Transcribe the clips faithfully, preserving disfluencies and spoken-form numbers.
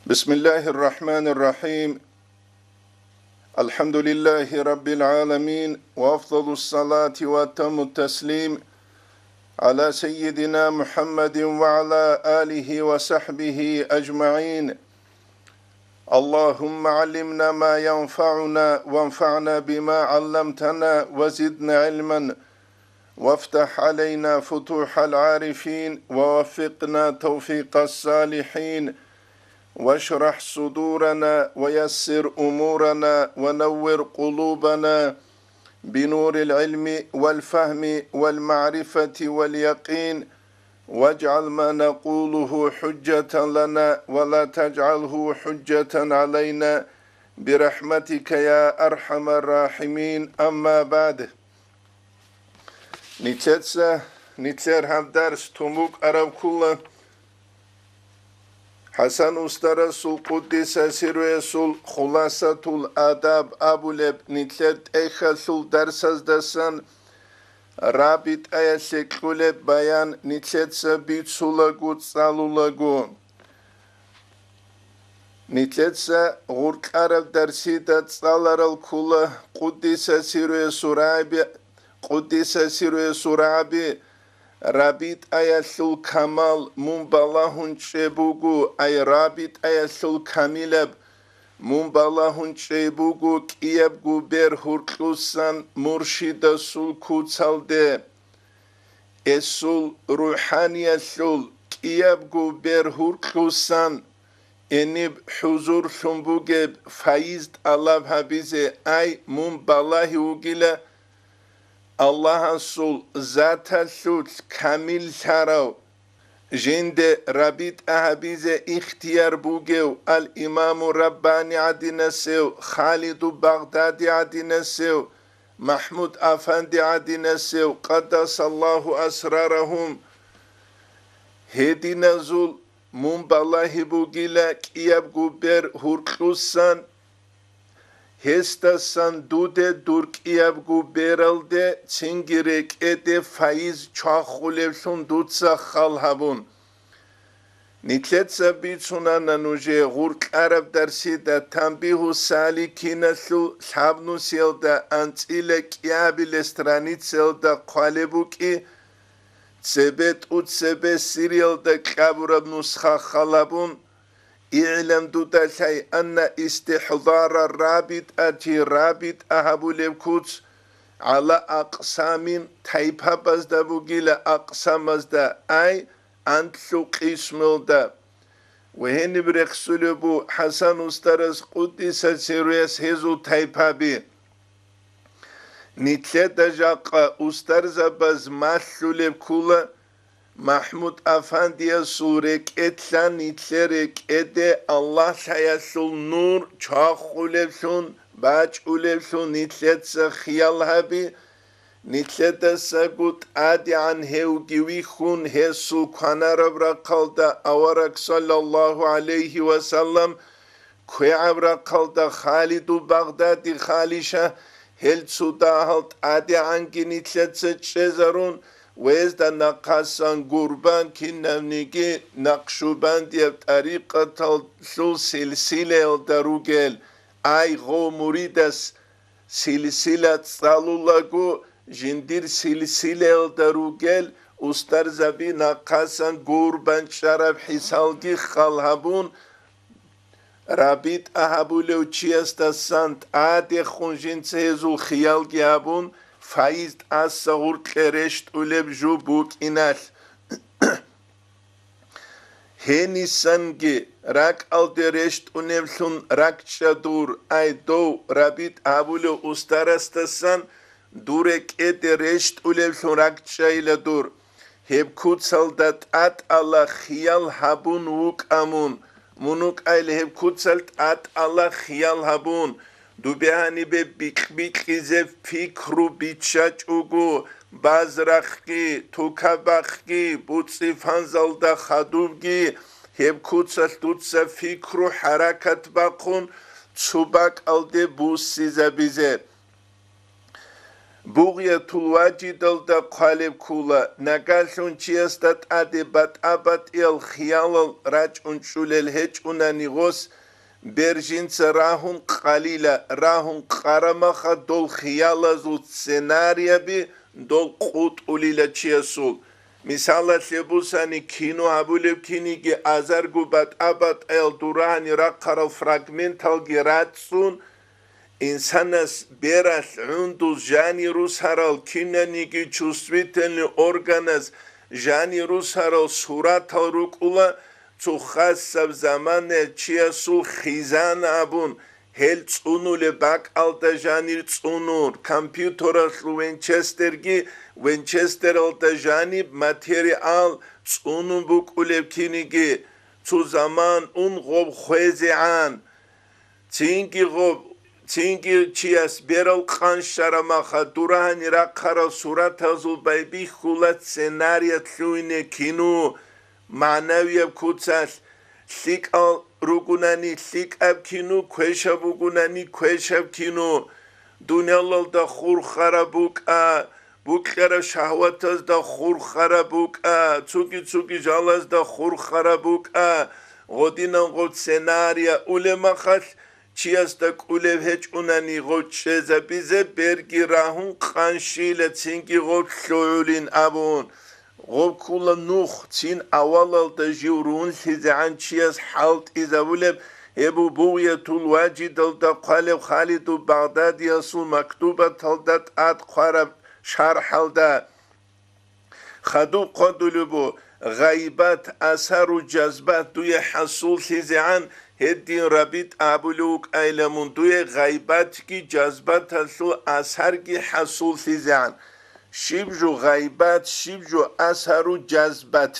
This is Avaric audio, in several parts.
بسم الله الرحمن الرحيم. الحمد لله رب العالمين، وأفضل الصلاة وأتم التسليم على سيدنا محمد وعلى آله وصحبه أجمعين. اللهم علمنا ما ينفعنا وانفعنا بما علمتنا وزدنا علما وافتح علينا فتوح العارفين ووفقنا توفيق الصالحين واشرح صدورنا ويسر أمورنا ونور قلوبنا بنور العلم والفهم والمعرفة واليقين، واجعل ما نقوله حجة لنا ولا تجعله حجة علينا برحمتك يا أرحم الراحمين. أما بعد. Нилъеца нилъер гьаб дарс тун букӀараб ккола ХӀасан устарасул, къуддиса сирруясул, Хуласатул Адаб абулеб нилъер тӀехьалъул дарсаздасан рабитӀаялъе кьолеб баян нилъеца бицулаго, цӀалулаго. Нилъеца гъоркьараб дарсида цӀаларал ккола къуддиса сирруясул рагӀаби, къуддиса сирруясул рагӀаби, рабитӀаялъул камал мун балагьун чӀей буго, ай рабитӀаялъул камилаб мун балагьун чӀей буго кӀиябго бер гьуркьусан муршидасул куцалде. Эсул рухӀаниялъул кӀиябго бер гьуркьусан гьениб хӀузурлъун бугеб файиз тӀалаб гьабизе, ай мун балагьи вугила Аллагьасул заталъулъ камиллъарав, жинде рабитӀа гьабизе ихтияр бугев ал-Имаму Раббани гӀадинасев, Халиду Багъдади гӀадинасев, МахӀмуд Афанди гӀадинасев, къаддасаллагьу асрарагьум, гьединазул мун балагьи бугила кӀиябго бер гьуркьусан, гьесдасан дуде дур кӀиябго бералде цинги рекӀеде файиз чвахулевлъун дуца хал гьабун. Нилъеца бицунана нужее гъуркьараб дарсида Танбигьу саликиналъул лъабнусиялда анцӀила кӀиабилеб страницаялда хъвалеб букӀи, цебе тӀуцебе сириялда кьабураб нусха хал гьабун, игӀлам дуда лъай анна истихӀзара рабитӀати, рабитӀа гьабулеб куц, гӀала акъсамин, тайпабазда бугила, акъсамазда, ай, анлъу къисмалда. Ва гьениб рехсулеб бу ХӀасан устарас, къуддиса сирруяс, гьезул тайпаби. Нилъеда жакъа устарзабаз малъулеб ккола МахӀмуд Афандиясул рекӀелъа нилъер рекӀеде Аллагьлъаялъул нур чвахулевлъун, бачӀулевлъун нилъеца хиял гьаби, нилъедасаго тӀадегӀан гьевги вихьун, гьесул кванараб рахъалда авараг саллаллагьу гӀалайгьи ва саллам квегӀаб рахъалда Халиду Багъдади халиша, гьел цо дагьал тӀадегӀанги нилъеца чӀезарун, гьезда нахъасан гурбан кинавниги накъшубандияб тӀарикъаталъул силсилаялда ругел, ай, гъов муридас силсила цӀалулаго, жиндир силсилаялда ругел устарзаби нахъасан гурбан чӀараб хӀисалги хал гьабун, рабитӀа гьабулев чиясдасан тӀадехун жинца гьезул хиялги гьабун, файиз тӀаса гъуркье рещтӀулеб жо букӀиналъ. Гьенисанги ракӀалде рещтӀуневлъун ракӀчӀа дур, ай, дов рабитӀа гьабулев устарасдасан дур рекӀеде рещтӀулевлъун ракӀчӀайила дур. Гьеб куцалда тӀатӀала хиял гьабун вукӀа мун. Мун вукӀайила гьеб куцал тӀатӀала хиял гьабун, дубе гьанибе бикь-бикьизе пикру биччачӀого, базрахъги, тукабахъги, буцӀи-фанзалда хадубги, гьеб куцалъ дуца пикру-хӀаракат бахъун, цо бакӀалде буссизабизе. Бугъятул важидалда хъвалеб ккула, нагалъун чиясда тӀаде батӀа-батӀиял хиялал рачӀун чӀулел гьечӀунани гъос, бер жинца рагьун къалила, рагьун къарамаха дол хиялазул сценарияби дол къутӀулила чиясул. Мисалалъе бусани, кино гьабулеб киниги азарго батӀа-батӀаял дурагьани рахъарал фрагменталги рацӀцӀун, инсанас бералъ гӀундуз жанирусарал кинаниги чувствительный органас жанирусарал суратал рукӀула, цо хасаб заманаялъ чиясул хизан абун, гьел цӀунулеб бакӀалда жанир цӀунур, компьютералъул венчестерги, венчестералда жаниб материал цӀунун букӀулеб киниги, цо заман ун гъоб хвезегӀан. Цинги гъоб, цинги чияс берал къанщарамаха дурагьани рахъарал суратазул байбихьула сценарият лъугьине кино, магӀнавияб куцалъ, лъикӀал ругунани лъикӀаб кино, квешаб бугунани квешаб кино, дуниялалда хурхараб букӀа, букьараб шагьватазда хурхараб букӀа, цуги-цуги жалазда хурхараб букӀа, гъодинан гъоб сценария улеб махалъ, чиясда кӀулеб гьечӀунани гъов чӀезабизе берги рагьун къанщила цинги гъоб лъугӀулин абун. Гъоб ккула нух, цин авалалда жив рунлъизегӀан чияс хӀалтӀизабулеб, гьеб бугъ Бугъятул важидалда хъвалеб Халиду Багъдадиясул мактубаталда тӀад хъвараб шархӀалда. Хадуб хъвадулеб бу, гъайбат, асару жазбат дуе хӀасуллъизегӀан гьедин рабит абулев вукӀайла мун, дуе гъайбатги жазбаталъул асарги хӀасуллъизегӀан. Щиб жо гъайбат, щиб жо асару жазбат?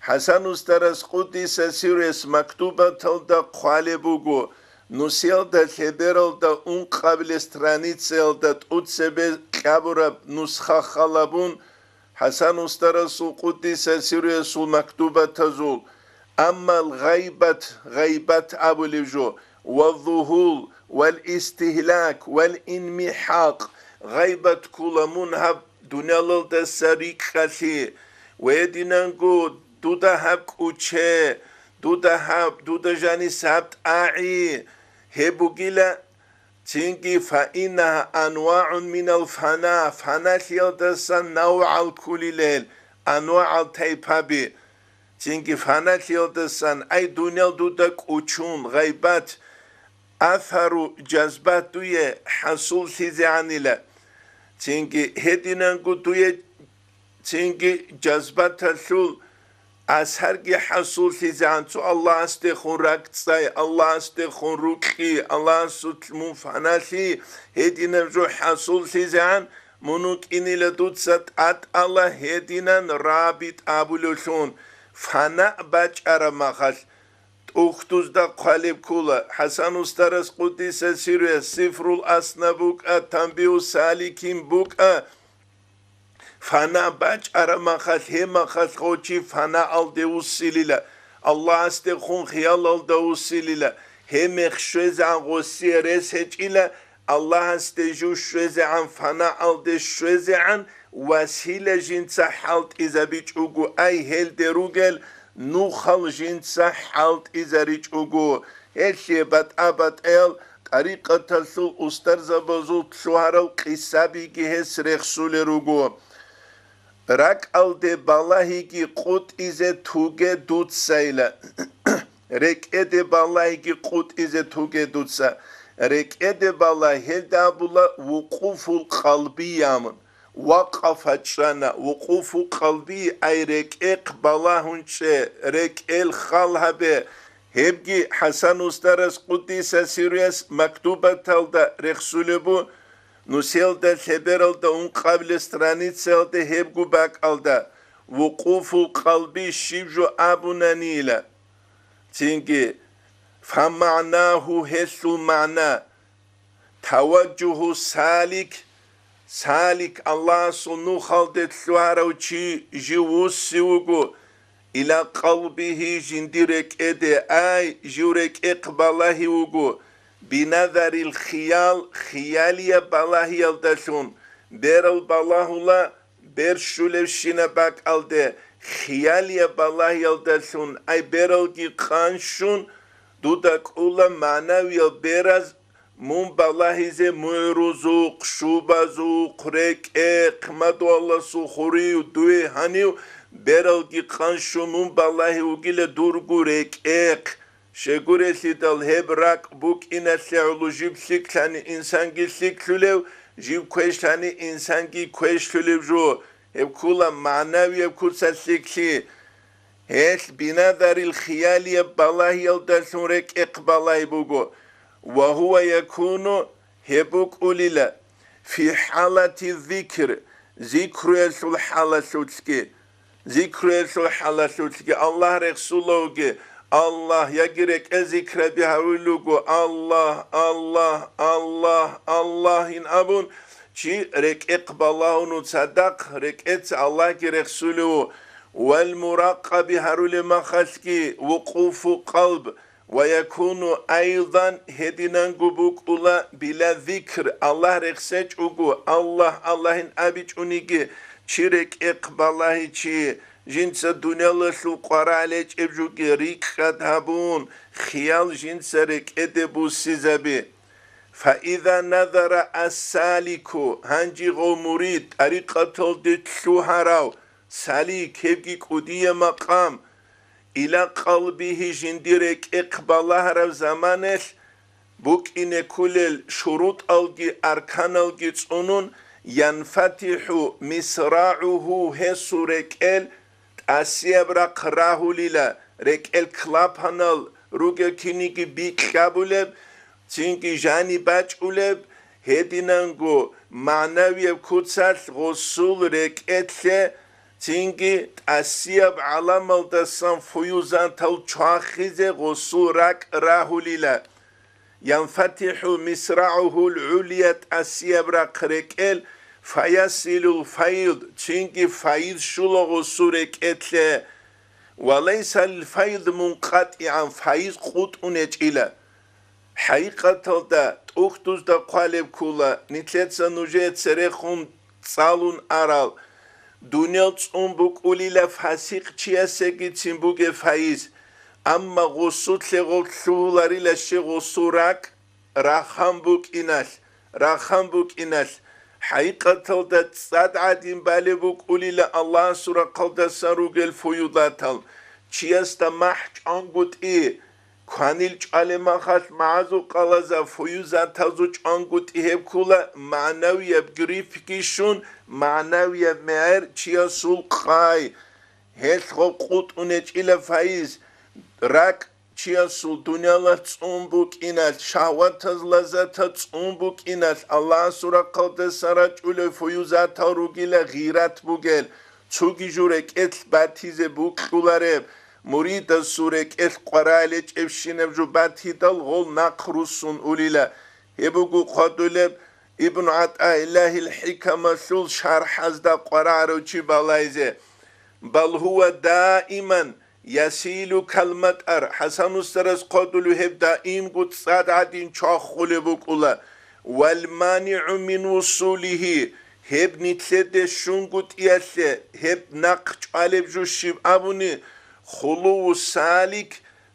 ХӀасан устарас къуддиса сирругьу мактубаталда хъвалеб буго, нусиялда лъебералда ункъабилеб страницаялда тӀуцебе кьабураб нусха халабун, ХӀасан устарасул къуддиса сирругьу мактубатазул, аммал гъайбат, гъайбат абулеб жо, ва зугьул, вал истигьлак, вал инмихӀакъ, гъайбат ккула мун гьаб дуниялалдаса рикӀкӀалъи, ва гьединанго дуда гьаб кӀуче, дуда гьаб, дуда жанис гьаб тӀагӀи, гьеб бугила. Цинги, фаиннаха анвагӀун минал фана, фаналъиялдасан навгӀал ккулилел, анвагӀал тайпаби. Цинги, фаналъиялдасан, ай, дуниял дуда кӀучун, гъайбат, асару жазбат дуе хӀасуллъизегӀанила. Цинги, гьединанго дуе Цинги жазбаталъул асарги хӀасуллъизегӀан цо Аллагьасдехун ракӀцӀай, Аллагьасдехун рукьи, Аллагьасулъ мун фаналъи, гьединаб жо хӀасуллъизегӀан мун вукӀинила дуца тӀатӀала гьединан рабит абулевлъун, фана бачӀараб махалъ. ТӀухьдузда хъвалеб ккола, ХӀасан устарас къуддиса сирругьу сифрул асна букӀа, Танбигьу саликин букӀа, Фана бачӀараб махалъ, гьеб махалъ гъов чи фанаалде вуссилила, Аллагьасдехун хиялалда вуссилила, гьеб мех щвезегӀан гъосие рес гьечӀила, Аллагьасде жив щвезегӀан, фанаалде щвезегӀан васила жинца хӀалтӀизабичӀого, ай, гьелде ругел нухал жинца хӀалтӀизаричӀого, гьелъие батӀа-батӀаял тӀарикъаталъул устарзабазул лъугьарал къисабиги гьес рехсулел руго. РакӀалде балагьиги къутӀизе туге дуцайила. РекӀеде балагьиги къутӀизе туге дуца. РекӀеде балагь гьелда абула вукъуфул къалби абун. Вакъафа чӀана, вукъуфу къалби, ай рекӀехъ балагьун чӀе, рекӀел хал гьабе. Гьебги ХӀасан устарас къуддиса сирругьу мактубаталда рехсулеб бу, нусиялда лъебералда ункъабилеб страницаялда гьебго бакӀалда, вукъуфул къалби щиб жо абунанила. Цинги, фамагӀнагьу гьелъул магӀна, таважжугьу салик, салик Аллагьасул нухалде лъугьарав чи жив вуссив вуго, ила къалбигьи жиндир рекӀеде, ай, жив рекӀехъ балагьив вуго, биназарил хиял, хиялияб балагьиялдалъун, Берал балагьула бер щулевщинаб бакӀалде, хиялияб балагьиялдалъун, ай бералги къанщун, дуда кӀула магӀнавиял бераз мун балагьизе мугӀрузухъ, шубазухъ, рекӀехъ, мадугьаласул хурив, дуе гьанив, бералги къанщун мун балагьи вугила дурго рекӀехъ. Щегурелъидал гьеб ракӀ букӀиналъе гӀоло жиб лъикӀлъани инсанги лъикӀлъулев, жиб квешлъани инсанги квешлъулев жо, гьеб ккула магӀнавияб куцалъ лъикӀлъи. Гьелъ биназарил хиялияб балагьиялдалъун рекӀехъ балагьи буго. Ва гьува якуну, гьеб букӀулила, фи хӀалати зикр, зикруялъул хӀалалъулъги. Зикруялъул хӀалалъулъги Аллагь рехсулавги, Аллагь, яги рекӀел зикраби гьавулуго, Аллагь, Аллагь, Аллагь, Аллагьин абун, чи рекӀехъ балагьуну цадахъ рекӀеца Аллагьги рехсулев, вал муракъаби гьарулеб махалъги, вукъуфу къалб, ва якуну айдан, гьединанго букӀула, била зикр, Аллагь рехсечӀого, Аллагь, Аллагьин абичӀониги, чи рекӀехъ балагьичи, жинца дуниялалъул къварагӀ лечӀеб жуги рикӀкӀад гьабун, хиял жинца рекӀеде буссизаби. Фаиза назара ас-салику, гьанжи гъов мурид, тӀарикъаталде лъугьарав, салик, гьебги кӀудияб макъам, ила къалбигьи, жиндир рекӀехъ балагьараб заманалъ букӀине кколел шурутӀалги арканалги цӀунун, янфатихӀу мисрагӀугьу, гьесул рекӀел тӀасияб рахъ рагьулила, рекӀел клапанал ругел киниги бикьабулеб, цинги жаниб бачӀулеб, гьединанго магӀнавияб куцалъ гъосул рекӀелъе, цинги тӀасияб гӀаламалдасан фуюзатал чвахизе гъосул ракӀ рагьулила. ЯнфатихӀу мисрагӀугьул гӀулия, тӀасияб рахъ рекӀел, фаясилул файд, цинги файз щула гъосул рекӀелъе. Ва лайса лил файд мункъатӀигӀан, файз къутӀун гьечӀила. ХӀакъикъаталда, тӀухьдузда хъвалеб ккула, нилъеца нужее церехун цӀалун арал, дуниял цӀун букӀулила фасикъ чиясегицин бугеб файз, амма гъусулъе гъоб лъугьуларила щай гъусул ракӀ, рахан букӀиналъ, рахан букӀиналъ, хӀакъикъаталда цӀад гӀадин балеб букӀулила Аллагьасул рахъалдасан ругел фуюзатал, чиясда махӀ чӀвангутӀи, кванил чӀвалеб махалъ магӀазукъалазда фуюзатазул чӀвангутӀи гьеб ккула, магӀнавияб грифги щун, магӀнавияб мегӀер чиясул къай. Гьелъ гъоб къутӀун гьечӀила файз, ракӀ чиясул дуниялалъ цӀун букӀиналъ, шагьватаз лаззатал цӀун букӀиналъ, Аллагьасул рахъалдасан рачӀунел фуюзатал ругила гъират бугел, цоги жо рекӀелъ батизе бокьулареб, муридасул рекӀелъ къваригӀел гьечӀебщинаб жо батидал гъол нахъ руссун улила. Гьеб буго хъвадулеб Ибн ГӀатӀаиллагьил ХӀикамалъул шархӀазда къваригӀарав чи балайзе. Бал гьува даиман ясилу калматӀар, ХӀасан устарас хъвадулев гьеб даимго цӀад гӀадин чвахулеб букӀула, вал манигӀу мин вусулигьи, гьеб нилъеде щунгутӀиялъе, гьеб нахъ чӀвалеб жо щиб абуни, хулуву салик,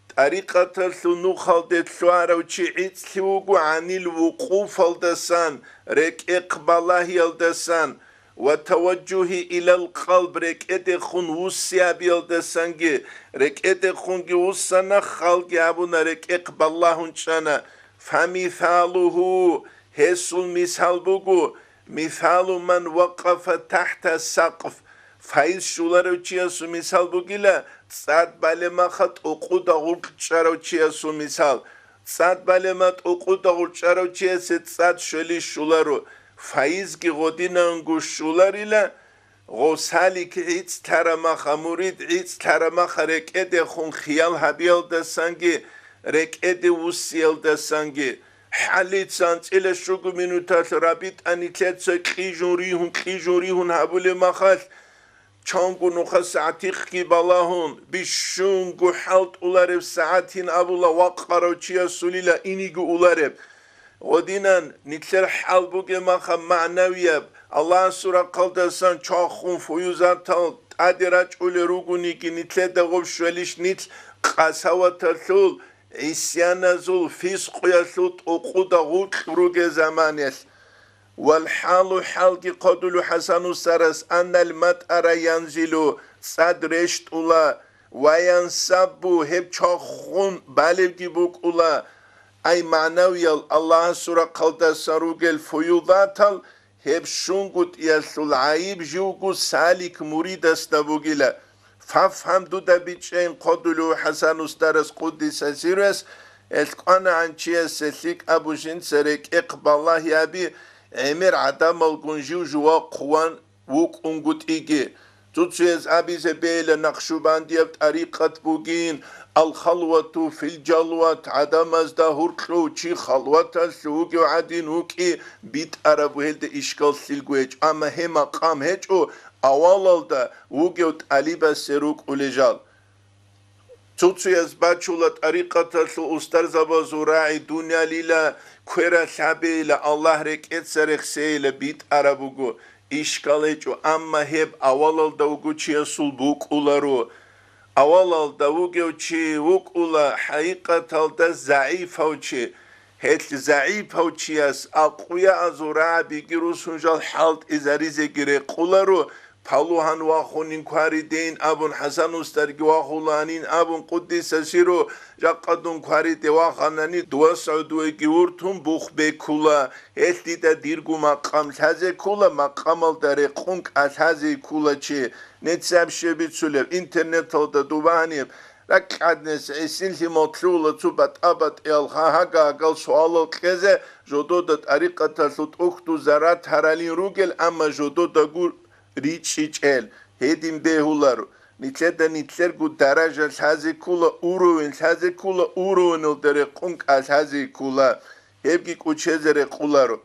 тӀарикъаталъул нухалде лъугьарав чи гӀицӀлъи вуго гӀанил вукъуфалдасан, рекӀехъ балагьиялдасан, ва таважжугьи илал къалб, рекӀедехун вуссиабиялдасанги, рекӀедехунги вуссана, халги гьабуна, рекӀехъ балагьун чӀана. Фамисалугьу, гьесул мисал буго, мисалу ман вакъафа тахӀта сакъф, файз щуларев чиясул мисал бугила, цӀад балемаха тӀокъуда гъуркь чӀарав чиясул мисал. ЦӀад балема тӀокъуда гъуркь чӀарав чиясе цӀад щвели щуларо, файзги гъодинанго щуларила, гъов салик гӀицӀлъарамаха, мурид гӀицӀлъарамаха рекӀедехун хиял гьабиялдасанги, рекӀеде вуссиялдасанги. ХӀалица анцӀила щуго минуталъ рабитӀа нилъеца кьижун-ригьун, кьижун-ригьун гьабулеб махалъ, чанго нуха сагӀатихъги балагьун, бищунго хӀалтӀулареб сагӀатин абула вакъарав чиясулила иниго улареб. Гъодинан нилъер хӀал бугеб маха магӀнавияб, Аллагьасул рахъалдасан чвахун фуюзатал тӀаде рачӀулел ругониги, нилъеда гъоб щвелищ нилъ къасаваталъул, гӀисяназул, фискъуялъул тӀокъуда гъоркь ругел заманалъ. Вал хӀалу, хӀалги хъодулев ХӀасан устарас, аннал матӀара янзилу, цӀад рещтӀула, ва янсаббу, гьеб чвахун балебги букӀула, ай магӀнавиял Аллагьасул рахъалдасан ругел фуюзатал, гьеб щунгутӀиялъул гӀайиб живго салик муридасда бугила. Фафгьам, дуда бичӀчӀейин, хъодулев ХӀасан устарас, къуддиса сирругьу, элъкъванагӀан чиясе лъикӀаб бужинца рекӀехъ балагьи гьаби, гӀемер гӀадамалгун жив жувахъ хъуван вукӀунгутӀиги. Цо-цояз абизе бейила Накъшубандияб тӀарикъат бугин, ал-халвату фил-жалват, гӀадамазда гьоркьов чи халваталъ вугев гӀадин вукӀи битӀараб, гьелда ишкал лъилго гьечӀо, амма гьеб макъам гьечӀо авалалда вугев тӀалибасе рукӀулел жал. Цо-цояз бачула тӀарикъаталъул устарзабазул рагӀи дуниялила, квералъ гьабейила, Аллагь рекӀеца рехсейила битӀараб буго, ишкал гьечӀо, амма гьеб авалалда вугев чиясул букӀуларо. Авалалда вугев чи вукӀула хӀакъикъаталда загӀипав чи. Гьелъ загӀипав чияс акъуяазул рагӀабиги русун жал хӀалтӀизаризеги рекъоларо, палугьан вахунин кваридейин абун, ХӀасан устарги вахуланин абун, къуддиса сирругьу, жакъа дун квариде ваханани, дувас гӀодовеги вуртун бух бекула, гьелъ дида дирго макъам лъазе ккула, макъамалда рекъун кӀалъазе ккула чи. Нецаб щиб бицулеб, интернеталда дубаниб, ракӀ гӀаднес гӀисинлъи мотлъула цо батӀа-батӀиял гьагагал суалал кьезе, жодода тӀарикъаталъул тӀухьдузарат гьаралин ругел, амма жододаго ричӀчӀичӀел гьедин бегьуларо. Нилъеда нилъерго даража лъазе ккула, уровень лъазе ккула, уровеналда рекъун кӀалъазе ккула, гьебги кӀочезе рекъоларо.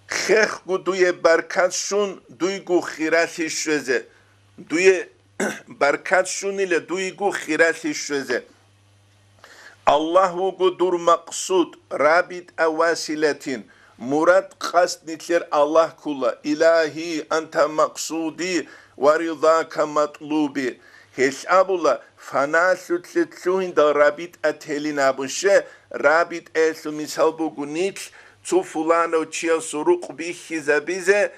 Хехго дуе баркат щун, дуйго хиралъи щвезе. Дуе баркат щунила дуйго хиралъи щвезе. Аллагь вуго дур макъсуд, рабитӀа василатин, мурад-къасд нилъер Аллагь ккула, Илагьи, анта макъсуди ва ридака матлуби. Гьелъ абула, фаналъулъе лъугьиндал рабитӀа телин абун щай, рабитӀаялъул мисал буго нилъ цо фуланав чиясул рукъ бихьизабизе,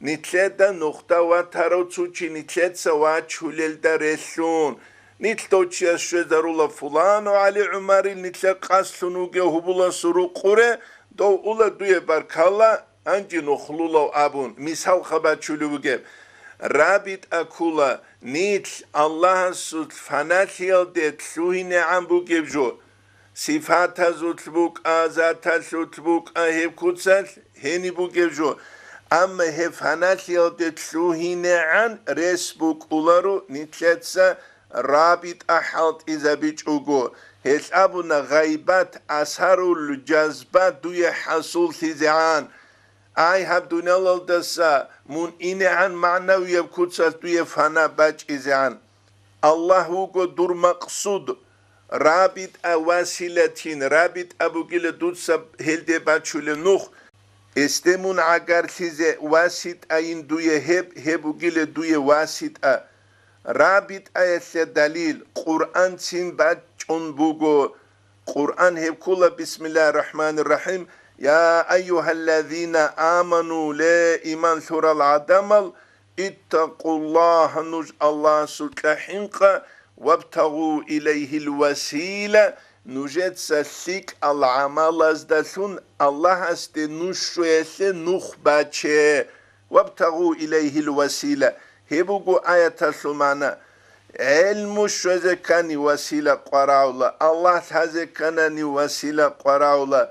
нилъеда нухда ватарав цо чи нилъеца вачулелда релълъун. Нилъ дов чияс щвезарула, фуланав ГӀали ГӀумарил нилъер къасдлъун вугев гьубуласул рукъ гуре, дов ула дуе баркалла, гьанже нухлулав абун, мисалха бачулев вугеб. РабитӀа ккула, нилъ Аллагьасул фаналъиялде лъугьинегӀан бугеб жо. Сифатазулъ букӀа, заталъулъ букӀа, гьеб куцалъ гьениб бугеб жо. Амма гьеб фаналъиялде лъугьинегӀан рес букӀуларо нилъеца рабитӀа хӀалтӀизабичӀого. Гьелъ абуна, гъайбат, асарул жазба дуе хӀасуллъизегӀан. Ай, гьаб дуниялалдаса мун инегӀан магӀнавияб куцалъ дуе фана бачӀизегӀан. Аллагь вуго дур макъсуд, рабитӀа василатин, рабитӀа бугила дуца гьелде бачулеб нух, гьесде мун гӀагарлъизе васитӀайин дуе гьеб, гьеб бугила дуе васитӀа. РабитӀаялъе далил Къуръанцин бачӀун буго. Къуръан гьеб ккула, бисмиллагьир рахӀманир рахӀим, «Я айюгьаллазина аману», ле, иман лъурал гӀадамал, «иттакъуллагьа», нуж Аллагьасукьа хӀинкъа, «вабтагъу илайгьил васила», нужеца лъикӀал гӀамалаздалъун Аллагьасде нуж щвеялъе нух баче. «Вабтагъу илайгьил васила». Гьеб буго аяталъул магӀна. ГӀелму щвезе ккани васила къварагӀула, Аллагь лъазе кканани васила къварагӀула,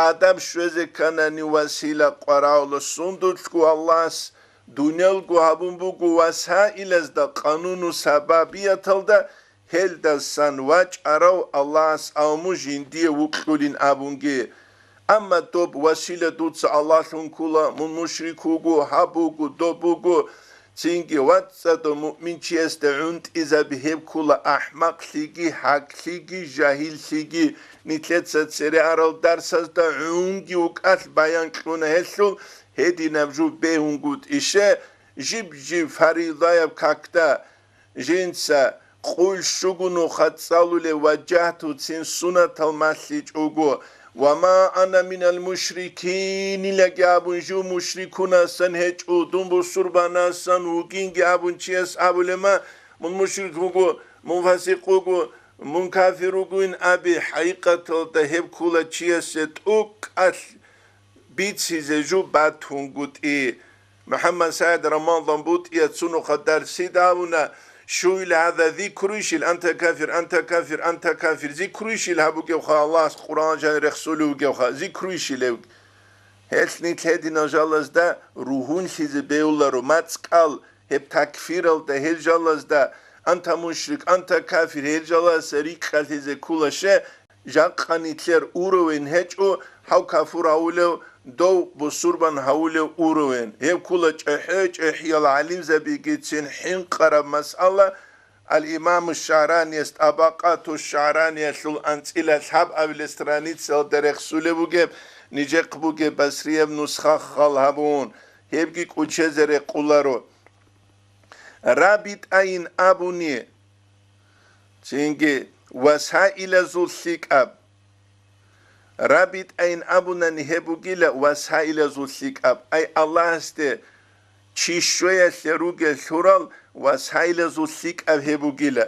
адаб щвезе кканани васила къварагӀула, сундулъго Аллагьас дуниялго гьабун буго васаилазда, къануну сабабияталда, гьелдасан вачӀарав Аллагьас авму жиндие вукьулин абунги. Амма доб васила дуца Аллагьлъун ккула, мун мушрик вуго, гьаб буго, доб буго, цинги вацӀцӀадав муъминчиясда гӀунтӀизаби гьеб ккула ахӀмакълъиги, гьакълъиги, жагьиллъиги. Нилъеца цере арал дарсазда гӀунги вукӀалъ баян кьуна гьелъул, Гьединаб жо бегьунгутӀище, жиб-жиб фаризаяб какда жинца къуйлъ щуго нуха цӀалулев ваджагьтуцин сунатал малъичӀого, ва ма ана минал мушрикинилаги абун жив мушрикунасан гьечӀо, дун бусурбанасан вугинги абун чияс абулема, мун мушрик вуго, мун фасикъ вуго, мун кафир вугин аби, хӀакъикъаталда гьеб ккола чиясе тӀокӀалъ бицизе жо батунгутӀи. МухӀаммад СагӀид Рамазан БутӀияс цунухъа дарсида абуна, щуил гьаза зикруйщил, анта кафир, анта кафир, анта кафир, зикруйщил гьабугевха, Аллагьас Къуръан жан рехсулев вугевха, зикруйщилев. Гьелъ нилъ гьединал жалазда ругьунлъизе бегьуларо, мацӀкӀал гьеб такфиралда гьел жалазда, анта мушрик, анта кафир, гьел жаласа рикьалъизе кколаще, жакъа нилъер уровень гьечӀо, гьав кафур гьавулев, дов бусурбан гьавулев уровень. Гьеб ккола чӀехӀе-чӀехӀиял гӀалимзабигицин хӀинкъараб масъала, Ал-Имаму ШагӀранияс ТӀабакъату ШагӀраниялъул анцӀила лъабабилеб страницаялда рехсулеб бугеб, нижехъ бугеб Басрияб нусха хал гьабун, гьебги кӀучезе рекъоларо. РабитӀайин абуни, цинги васаилазул лъикӀаб. РабитӀайин абунани гьеб бугила васаилазул лъикӀаб. Ай Аллагьасде чи щвеялъе ругел лъурал васаилазул лъикӀаб гьеб бугила.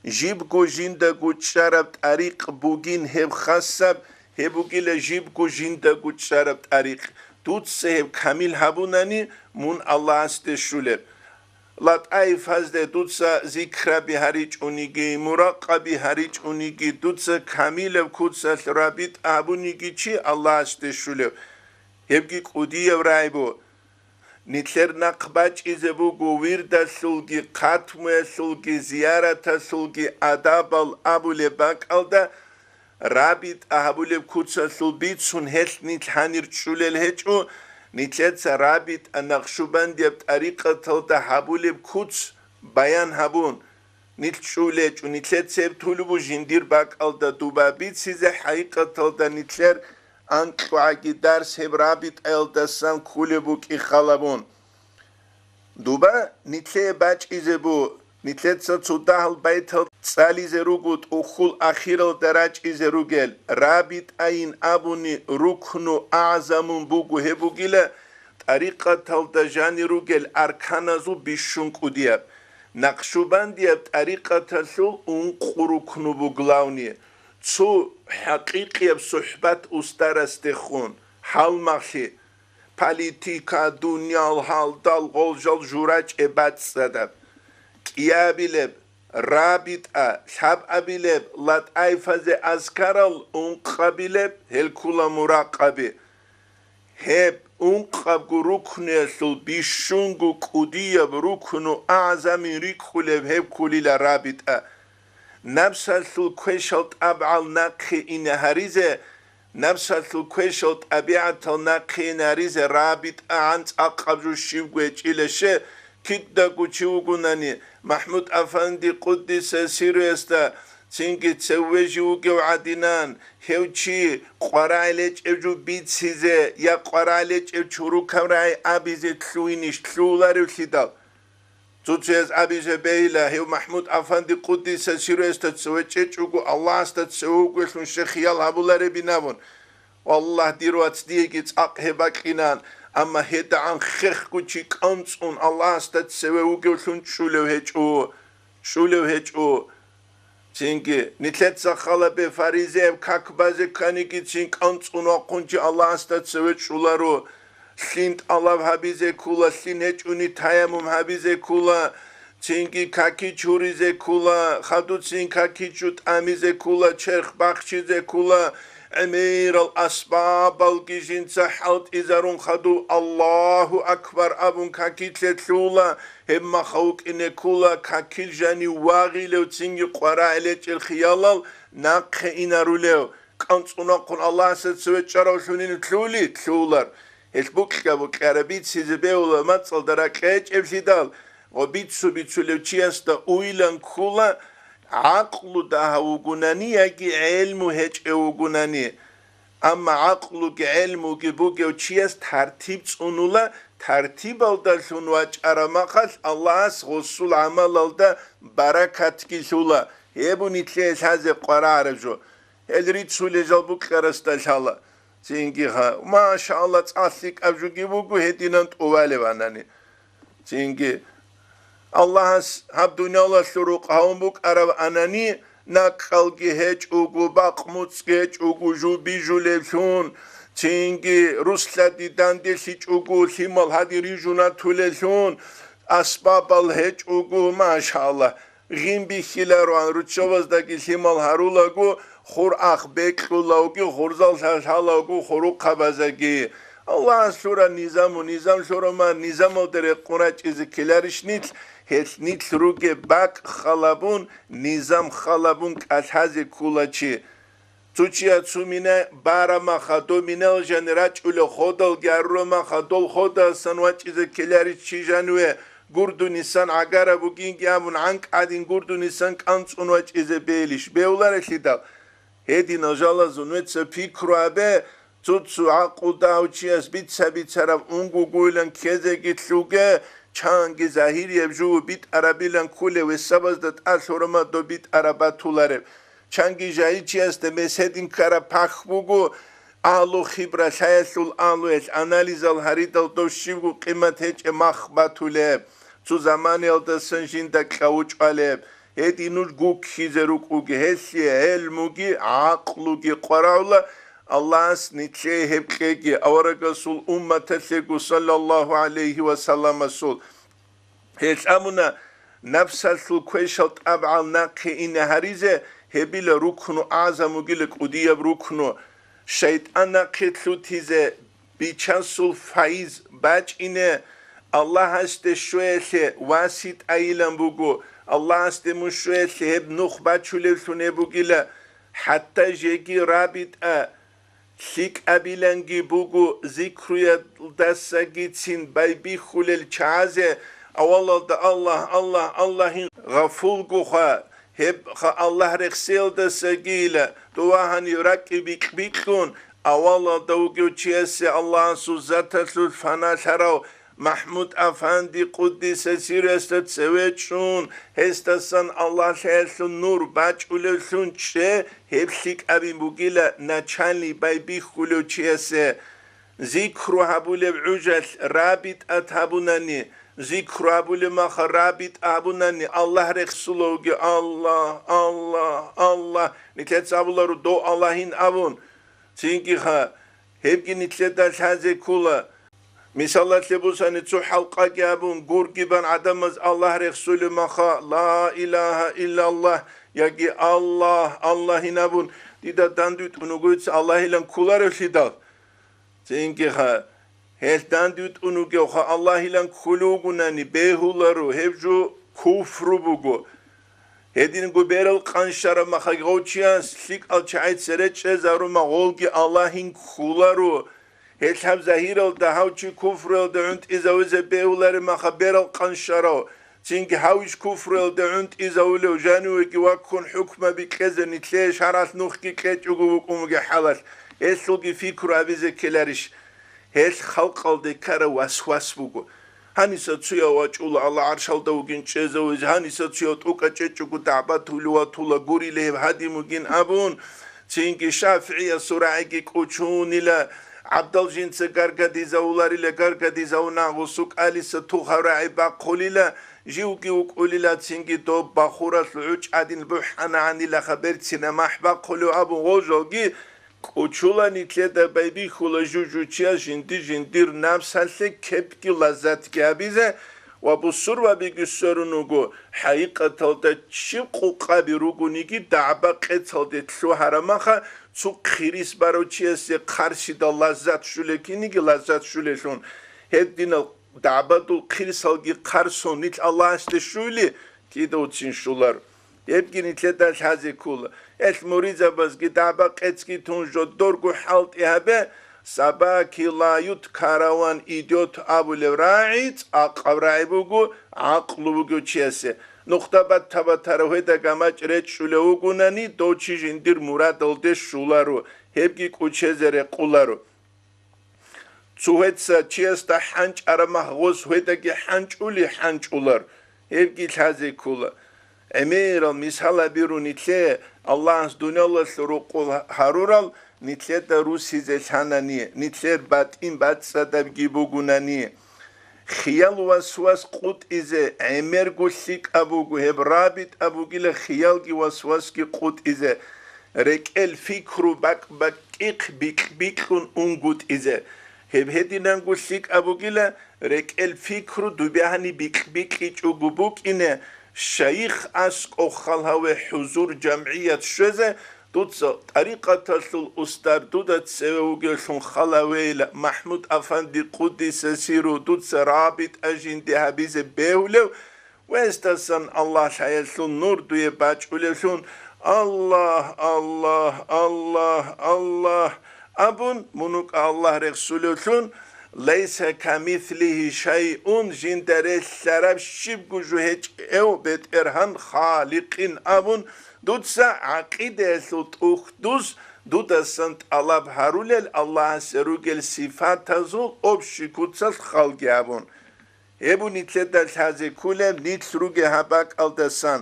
Жибго жиндаго чӀараб тӀарикъ бугин гьеб хасаб, гьеб бугила жибго жиндаго чӀараб тӀарикъ. Дуца гьеб камил гьабунани, мун Аллагьасде щулеб. ЛатӀаифазде дуца зикраби гьаричӀониги, муракъаби гьаричӀониги, дуца камилаб куцалъ рабитӀа гьабуниги чи Аллагьасде щулев, гьебги кӀудияб рагӀи бу. Нилъер нахъ бачӀизе буго вирдалъулги, хъатмуялъулги, зияраталъулги адабал абулеб бакӀалда, РабитӀа гьабулеб куцалъул бицун гьелъ нилъ гьанир чӀулел гьечӀо, нилъеца рабитӀа накъшубандияб тӀарикъаталда гьабулеб куц баян гьабун, нилъ чӀулечӀо, нилъеца гьеб тулеб бу жиндир бакӀалда дуба бицизе, хӀакъикъаталда нилъер анкьугӀаги дарс гьеб рабитӀаялдасан кколеб букӀи халабун. Дуба нилъее бачӀизе бу, нилъеца цо дагьал байтал цӀализе руго тӀухьул ахиралда рачӀизе ругел, рабитӀайин абуни рукну агӀзамун буго гьеб бугила, тӀарикъаталда жанир ругел арканазул бищун кӀудияб. Накъшубандияб тӀарикъаталъул ункъо рукну бу главни, цо хӀакъикъияб сухӀбат устарасдехун, гьалмагълъи, политика, дуниял гьалдал гъолжал журачӀеб бацӀцӀадаб, кӀиабилеб, рабитӀа, лъабабилеб, латӀаифазе азкарал ункъабилеб, гьел ккула муракъаби. Гьеб ункъабго рукнуялъул бищунго кӀудияб рукну агӀзамин рикӀкӀулеб гьеб ккулила рабитӀа. Напсалъул квешал тӀабгӀал нахъе ине гьаризе, напсалъул квешал тӀабигӀатал нахъе ине гьаризе рабитӀа гӀанцӀ акъаб жо щибго гьечӀила ще, кидаго чи вугунани, МахӀмуд-афанди къуддиса сируясда цинги цеве жив вугев гӀадинан, гьев чи къварагӀи лечӀев жо бицизе я къварагӀи лечӀев чурукаб рагӀи абизе лъугьинищ лъугьуларевлъидал? Цо-цояз абизе бейла, гьев МахӀмуд-афанди къуддиса сируясда цеве чӀечӀого, Аллагьасда цеве вугевлъун щай хиял гьабуларебин абун. Валлагь, дир вац, диеги цӀакъ гьеб бакьинан, амма гьедагӀан хехго чи кӀанцӀун Аллагьасда цеве вугевлъун чӀулев гьечӀо, чӀулев гьечӀо. Цинги, нилъеца халабе фаризеяб как базе кканигицин кӀанцӀун вахъун чи Аллагьасда цеве чӀуларо. Лъин тӀалаб гьабизе ккола, лъин гьечӀони таяммум гьабизе ккола, цинги каки чуризе ккола, хадуцин какичу тӀамизе ккола, черх бахчизе ккола, гӀемерал асбабалги жинца хӀалтӀизарун хадув «Аллагьу акбар» абун какилъе лъула, гьеб махав вукӀине ккола, какил жанив вагъилев цинги къварагӀи лечӀел хиялал нахъе инарулев, кӀанцӀунахъун Аллагьасда цеве чӀаравлъунин лъули лъулар. Гьелъ букьа-букьара бицизе бегьула мацӀалда ракьечӀеблъидал ва бицу-бицулев чиясда уйлан ккула, гӀакълу дагьав вугунани яги гӀелму гьечӀев вугунани. Амма гӀакълуги гӀелмуги бугев чияс тартиб цӀунула, тартибалдалъун вачӀараб махалъ Аллагьас гъосул гӀамалалда баракатги лъула. Гьеб нилъее лъазе къварагӀараб жо. Гьел рицулел жал букьарасда лъала. Цинги гьа, машалла, цӀакъ лъикӀаб жуги буго гьединан тӀувалев анани. Цинги Аллагьас гьаб дуниялалъул рукъ гьавун букӀарав анани, накӀкӀалги гьечӀого, бакъ-муцӀги гьечӀого, жуби бижулевлъун, цинги руслади данделъичӀого, лъимал гьадин рижунатулеллъун, асбабал гьечӀого, машалла, гъин бихьилароан, руччабаздаги лъимал гьарулаго, хур ах бекьулавги, хурзал лъалъалаго хурухъабазаги. Аллагьас лъура низаму, низам лъураман, низамалда рекъон рачӀизе ккеларищ нилъ, гьелъ нилъ ругеб бакӀ халабун, низам халабун кӀалъазе ккула чи. Цо чияс цо мина барамаха, дов минал жани рачӀулев ходалги гьарурамаха, дол ходасан вачӀизе ккеларищ чи жаниве, гурдунисан гӀагараб бугинги абун, гӀанкӀ гӀадин гурдунисан кӀанцӀун вачӀизе бейилищ? Бевларелъидал. Гьединал жалазул нуеца пикру гьабе, цо-цо гӀакълу дагьав чияс бица-бицараб унгугойилан ккезеги лъуге, чанги загьирияб жуго битӀарабилан кколев весабазда тӀад лъурамадо битӀараб батулареб. Чанги жагьил чиясда меседин ккараб пахь буго, агьлу хибра лъаялъул агьлуялъ анализал гьаридал дов щибго къимат гьечӀеб мах батулеб, цо заманаялдасан жинда кьавучӀвалеб, гьедин нуж гуккизе рукӀуги, гьелъие гӀелмуги, гӀакълуги къварагӀула, Аллагьас нилъее гьеб кьеги, аварагасул умматалъего, саллаллагьу гӀалайгьи ва салламасул. Гьелъ абуна, напсалъул квешал тӀабгӀал нахъе ине гьаризе, гьебила рукну агӀзам вугила кӀудияб рукну. ШайтӀан нахъе лъутизе, бичасул файз бачӀине, Аллагьасде щвеялъе васитӀайилан буго, Аллагьасде мун щвеялъе гьеб нух бачулевлъун гьеб бугила, хӀатта жеги рабитӀа лъикӀабиланги буго зикруялдасагицин байбихьулел чагӀазе, авалалда Аллагь, Аллагь, Аллагьин гъафулгоха, гьеб ха Аллагь рехсеялдасагийила, дова гьанив ракӀи бикь-бикьун, авалалда вугев чиясе Аллагьасул заталъулъ фаналъарав МахӀмуд-афанди къуддиса сирасда цеве чӀун, гьесдасан Аллагьлъиялъул нур бачӀулевлъун чӀе, гьеб лъикӀабин бугила начальный байбихьулев чиясе. Зикру гьабулеб гӀужалъ рабитӀат гьабунани, зикру гьабулеб маха рабитӀа гьабунани, Аллагь рехсулавги, Аллагь, Аллагь, Аллагь, нилъеца абуларо, дов Аллагьин абун, цинги ха, гьебги нилъеда лъазе ккула. Мисалалъе бусани, цо хӀалкъаги абун, гурги бан гӀадамаз Аллагь рехсулеб маха, ла илагьа иллаллагь, яги Аллагь, Аллагьин абун, дида дандвитӀун вугоца Аллагьилан кколаревлъидал. Цинги ха, гьелъ дандвитӀун вугевха Аллагьилан кколев вугунани бегьуларо, гьеб жо куфру буго. Гьединго берал къанщараб маха гъов чияс лъикӀал чагӀи цере чӀезарума, гъолги Аллагьин кколаро. Гьелъ гьаб загьиралда гьав чи куфруялда гӀунтӀизавизе бегьулареб маха берал къанщарав, цинги гьав иш куфруялда гӀунтӀизавулев жанивеги ваккун хӀукмаби кьезе нилъее шаргӀалъ нухги кьечӀого вукӀун вугеб хӀалалъ, гьелъулги пикру гьабизе ккеларищ? Гьелъ халкъалде ккарав васвас буго. Гьаниса цуяв вачӀула Аллагь гӀаршалда вугин чӀезавизе, гьаниса цуяв тӀокӀа чӀечӀого дагӀбатулев ватула гурила гьеб гьадин вугин абун, цинги ШафигӀиясул рагӀиги кӀучунила, гӀабдал жинца гаргадизавуларила, гаргадизавуна гъусу кӀалиса тухав рагӀи бахъулила, живги вукӀулила, цинги доб бахуралъ гӀучӀ гӀадин бухӀана гьанилаха берцина махӀ бахъулев абун гъожалги, кӀучула нилъеда байбихьула жужучияс жинди-жиндир напсалъе кепги лаззатги гьабизе ва бусурбабиги сверун вуго, хӀакъикъаталда чи къукъаби ругониги дагӀба-къецалде лъугьарамаха, цо хъирис барав чиясе хъарсидал лаззат щулел киниги лаззат щулелъун. Гьединал дагӀбадул хъирсалги хъарсон нилъ Аллагьасде щуйли, кидавцин щулар. Гьебги нилъеда лъазе ккола. Гьелъ муридзабазги дагӀба-къецги тун жодорго хӀалтӀи гьабе, собаки лают, караван идёт абулев рагӀи цӀакъаб рагӀи буго, гӀакълу бугев чиясе. Нухда батта-батарав гьеда гамачӀ речӀчӀулев вугунани, дов чи жиндир мурадалде щуларо, гьебги кӀучезе рекъоларо. Цо гьеца чиясда хӀанчӀараб мах гъос гьедаги хӀанчӀули хӀанчӀулар, гьебги лъазе ккола. ГӀемерал мисал абирун нилъее, Аллагьас дуниялалъул рукъул гьарурал нилъеда русизе лъанани, нилъер батӀин бацӀцӀадабги бугунани. Хиял васвас къутӀизе гӀемерго лъикӀаб буго, гьеб рабитӀа бугила хиялги васвасги къутӀизе, рекӀел пикру бакӀ-бакӀихъ бикь-бикьун унгутӀизе. Гьеб гьединанго лъикӀаб бугила, рекӀел пикру дубегьани бикь-бикьичӀого букӀине, шайих аскӀов хал гьаве хӀузур жамгӀият щвезе, дуца тӀарикъаталъул устар дуда цеве вугевлъун хал гьавейила, МахӀмуд-афанди къуддиса сиру, дуца рабитӀа жинди гьабизе бегьулев, гьесдасан Аллагь лъаялъул нур дуе бачӀулевлъун, Аллагь, Аллагь, Аллагь, Аллагь абун, мун вукӀа Аллагь рехсулевлъун, «Лайса камислигьи шайъун», жинда релълъараб щибго жо гьечӀев БетӀергьан Халикъин абун, дуца гӀакъидаялъул тӀухьдуз дудасан тӀалаб гьарулел Аллагьасе ругел сифатазул общий куцалъ халги абун. Гьеб нилъеда лъазе кколеб нилъ ругел гьаб бакӀалдасан.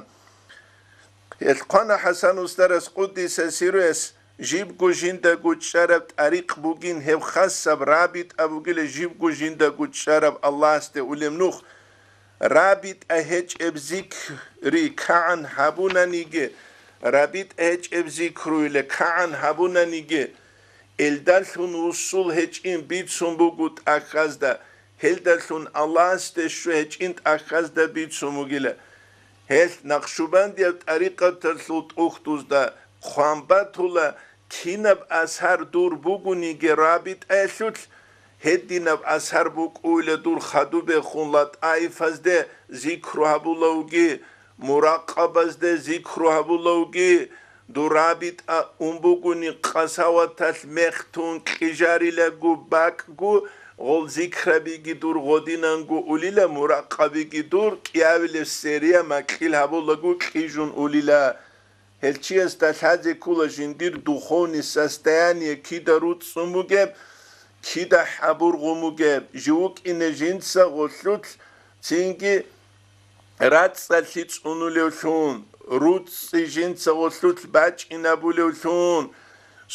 Гьелъ хъвана ХӀасан устарас къуддиса сируяс, жибго жиндаго чӀараб тӀарикъ бугин гьеб хасаб рабитӀа бугила, жибго жиндаго чӀараб Аллагьасде улеб нух. РабитӀа гьечӀеб зикри кагӀан гьабунаниги, рабитӀа гьечӀеб зикруйила кагӀан гьабунаниги, элдалъун вусул гьечӀин бицун буго тӀахьазда, гьелдалъун Аллагьасде щвей гьечӀин тӀахьазда бицун бугила. Гьелъ Накъшубандияб тӀарикъаталъул тӀухьдузда хъван батула, кинаб асар дур бугониги рабитӀаялъулъ, гьединаб асар букӀуйла дур хадубехун латӀаифазде зикру гьабулавги, муракъабазде зикру гьабулавги, дур рабитӀа ун бугони къасаваталъ мехтун кьижарилаго бакӀго, гъол зикрабиги дур гъодинанго улила, муракъабиги дур кӀиявилеб серия макьил гьабулаго кьижун улила. Гьел чиясда лъазе ккола жиндир духовный состояние кида руцӀцӀун бугеб, кида хӀабургъун бугеб, жив вукӀине жинца гъолъулъ цинги рацӀцӀалъи цӀунулевлъун, руцӀцӀи жинца гъолъулъ бачӀинабулевлъун,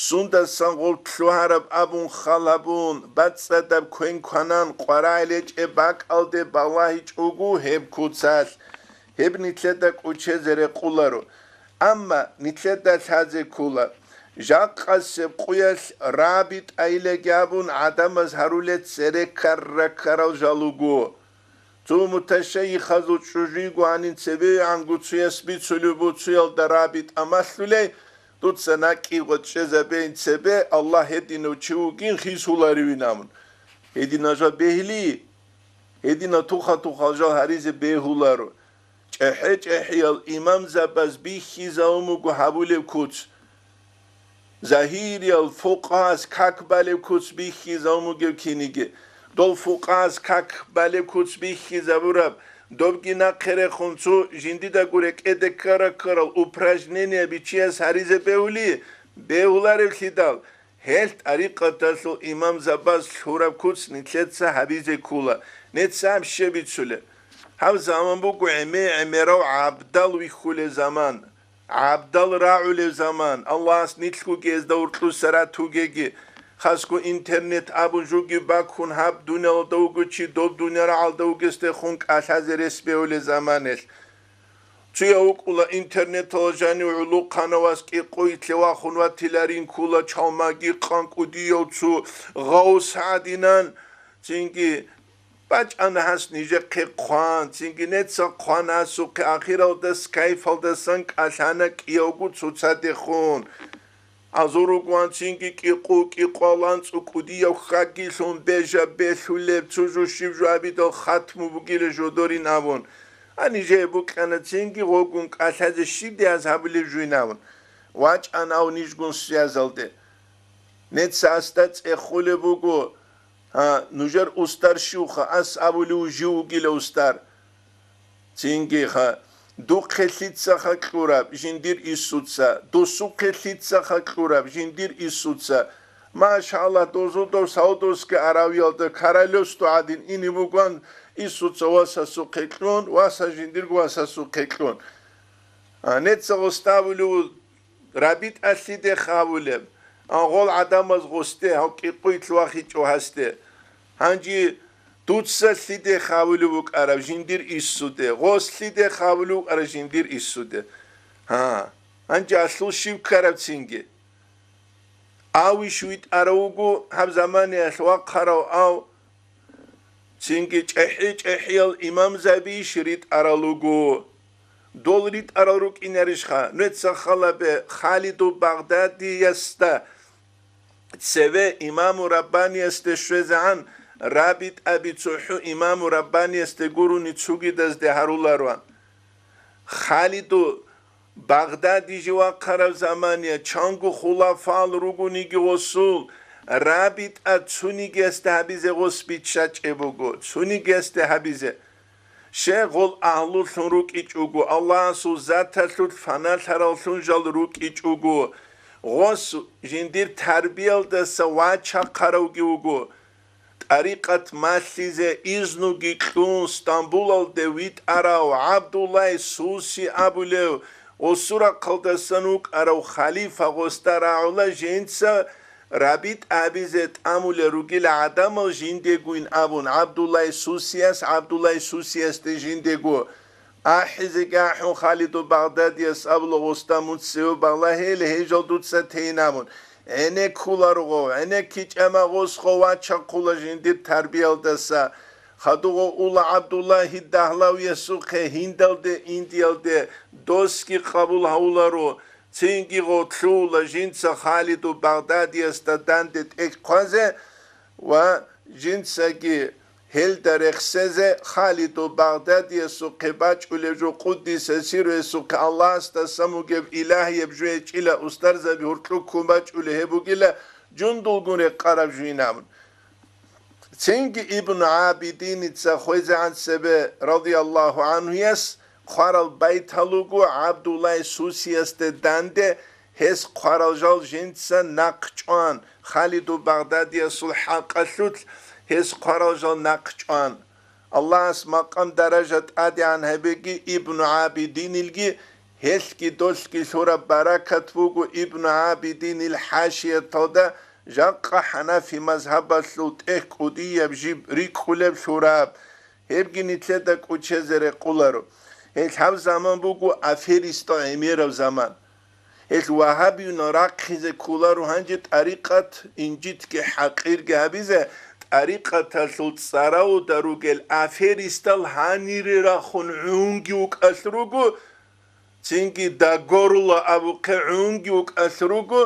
сундасан гъов лъугьараб абун хал гьабун, бацӀцӀадаб квен-кванан къварагӀел гьечӀеб бакӀалде балагьичӀого гьеб куцалъ, гьеб нилъеда кӀучезе рекъоларо. Амма нилъеда лъазе ккола, жакъасеб къуялъ рабитӀайилаги абун гӀадамаз гьарулел цере ккара-ккарал жал руго. Цо муташайихазул чӀужуйго гьанин цебегӀанго цуяс бицулеб буцуялда рабитӀа малъулей, дуца накӀкӀи гъочӀезабейин цебе, Аллагь гьединав чи вугин хисуларивин абун. Гьединал жал бегьли, гьединал туха-тухал жал гьаризе бегьуларо. ЧӀехӀе-чӀехӀиял имамзабаз бихьизавун буго гьабулеб куц. Загьириял фукъагьас как балеб куц бихьизавун бугеб киниги. Дол фукъагьас как балеб куц бихьизабураб, добги нахъе рехун цо жиндидаго рекӀеде ккара-ккарал упражнение бичияс гьаризе бегьули, бегьуларевлъидал, гьел тӀарикъаталъул имамзабаз лъураб куц нилъеца гьабизе ккола, нецаяб щиб бицулеб? Гьаб заман буго гӀемер-гӀемерав гӀабдал вихьулев заман, гӀабдал рагӀулев заман, Аллагьас нилъгоги гьезда уркьуса ратугеги, хасго интернет абун жуги бакун гьаб дуниялалда вуго чи доб дуниял рагӀалда вугесдехун кӀалъазе рес бегьулев заманелъ. Цуяв вукӀула интернеталда жанив гӀулухъанав вас кӀикъуй лъевахун ватиларин ккула, чалмаги къан кӀудияв цо гъавс гӀадинан, цинги бачӀана гьас нижехъе хъван, цинги неца хъван гьасухъе, ахиралда скайфалдасан кӀалъана кӀиявго цоцадехун. Азур ругоан цинги кӀикъу-кӀикъуялан цӀукӀудияв хьагилъун бежа белъулеб цо жо щиб жо абидал хатму бугила жодорин абун. А нижее букьана цинги гъогун кӀалъазе щиб дигьаз гьабулеб жуйнавун. ВачӀанав нижгун связалде. Неца асда цӀехулеб буго, гьа, нужер устар щивха, ас абулев жив вугила устар. Цинги, гьа, Духъе лъицаха кьураб жиндир Иисуца, досухъе лъицаха кьураб жиндир Иисуца. Машаллагь, дозудав Саудовский Аравиялда королевство гӀадин ине бугоан Иисуца васасухъе кьун, васа жиндирго васасухъе кьун. А, неца гъоста абулев ву, РабитӀа лъиде хавулеб? Ан гъол гӀадамаз гъосде, гьав кӀикъуй лъугьахъичӀо гьасде. Гьанже дуца лъиде хавулев вукӀарав жиндир Иисуде, гъос лъиде хавулев вукӀарав жиндир Иисуде. Гьа, гьанже алъул щив ккараб цинги? Авищ витӀарав вуго гьаб заманиялъ вахъарав ав? Цинги чӀехӀи-чӀехӀиял имамзабийищ ритӀарал руго? Дол ритӀарал рукӀинарищха? Нуеца халабе Халиду Багъдадиясда цеве имаму Раббаниясде щвезегӀан, РабитӀаби цохӀо имаму Раббаниясде гурони цугидазде гьарулароан. Халиду Багъдади жив вахъарав замания чанго хулафал ругониги гъосул, РабитӀа цунигиясде гьабизе гъос биччачӀеб буго, цунигиясде гьабизе. Щай гъол агьлулъун рукӀичӀого, Аллагьасул заталъулъ фаналъараллъун жал рукӀичӀого, гъос жиндир тарбиялдаса вачахъаравги вуго. ТӀарикъат малъизе изнуги кьун Стамбулалде витӀарав ГӀабдуллай Суси абулев, гъосул рахъалдасан вукӀарав халифа гъосда рагӀула жинца РабитӀа гьабизе тӀамулел ругила гӀадамал жиндегойин абун, ГӀабдуллай Сусияс, ГӀабдуллай Сусиясде жиндего. АхӀизеги ахӀун, Халиду Багъдадияс абула гъосда мун цеве балагьейилан, гьей жал дуца тейин абун. ГӀенеккуларо гъов, гӀенеккичӀама гъос гъов вачахъула жиндир тарбиялдаса. Хадув гъов ула ГӀабдуллагьи Дагьлавиясухъе гьиндалде, Индиялде, досги къабул гьавуларо, цинги гъов лъугьула жинца Халиду Багъдадиясда данде тӀекӀ хъвазе ва жинцаги гьелда рехсезе. Халиду Багъдадиясухъе бачӀулеб жо, къуддиса сирругьу гьесухъе, Аллагьасдасан бугеб илагьияб жо гьечӀила, устарзаби гьоркьоб ккун бачӀулеб гьеб бугила, жундулгун рекъараб жуйин абун. Цинги Ибн ГӀабидиница хвезегӀан цебе, радияллагьу гӀанхуяс, хъварал байтал руго ГӀабдуллай Сусиясде данде, гьес хъварал жал жинца нахъ чӀван, Халиду Багъдадиясул хӀакъалъулъ гьес хъварал жал нахъ чӀван. Аллагьас макъам-даража тӀадегӀан гьабеги Ибну ГӀабидинилги, гьелъги долъги лъураб баракат буго Ибну ГӀабидинил хӀашияталда, жакъа хӀанафи мазгьабалъул тӀехь кӀудияб жиб рикӀкӀунеб лъураб. Гьебги нилъеда кӀочезе рекъоларо. Гьел гьаб заман буго аферистал гӀемераб заман. Гьел вагьабиюнал рахъизе кколаро гьанже тӀарикъат инжитги хӀакъирги гьабизе, тӀарикъаталъул цӀаравуда ругел аферистал гьанире рахун гӀунги вукӀалъ руго, цинги дагорула абухъе гӀунги вукӀалъ руго,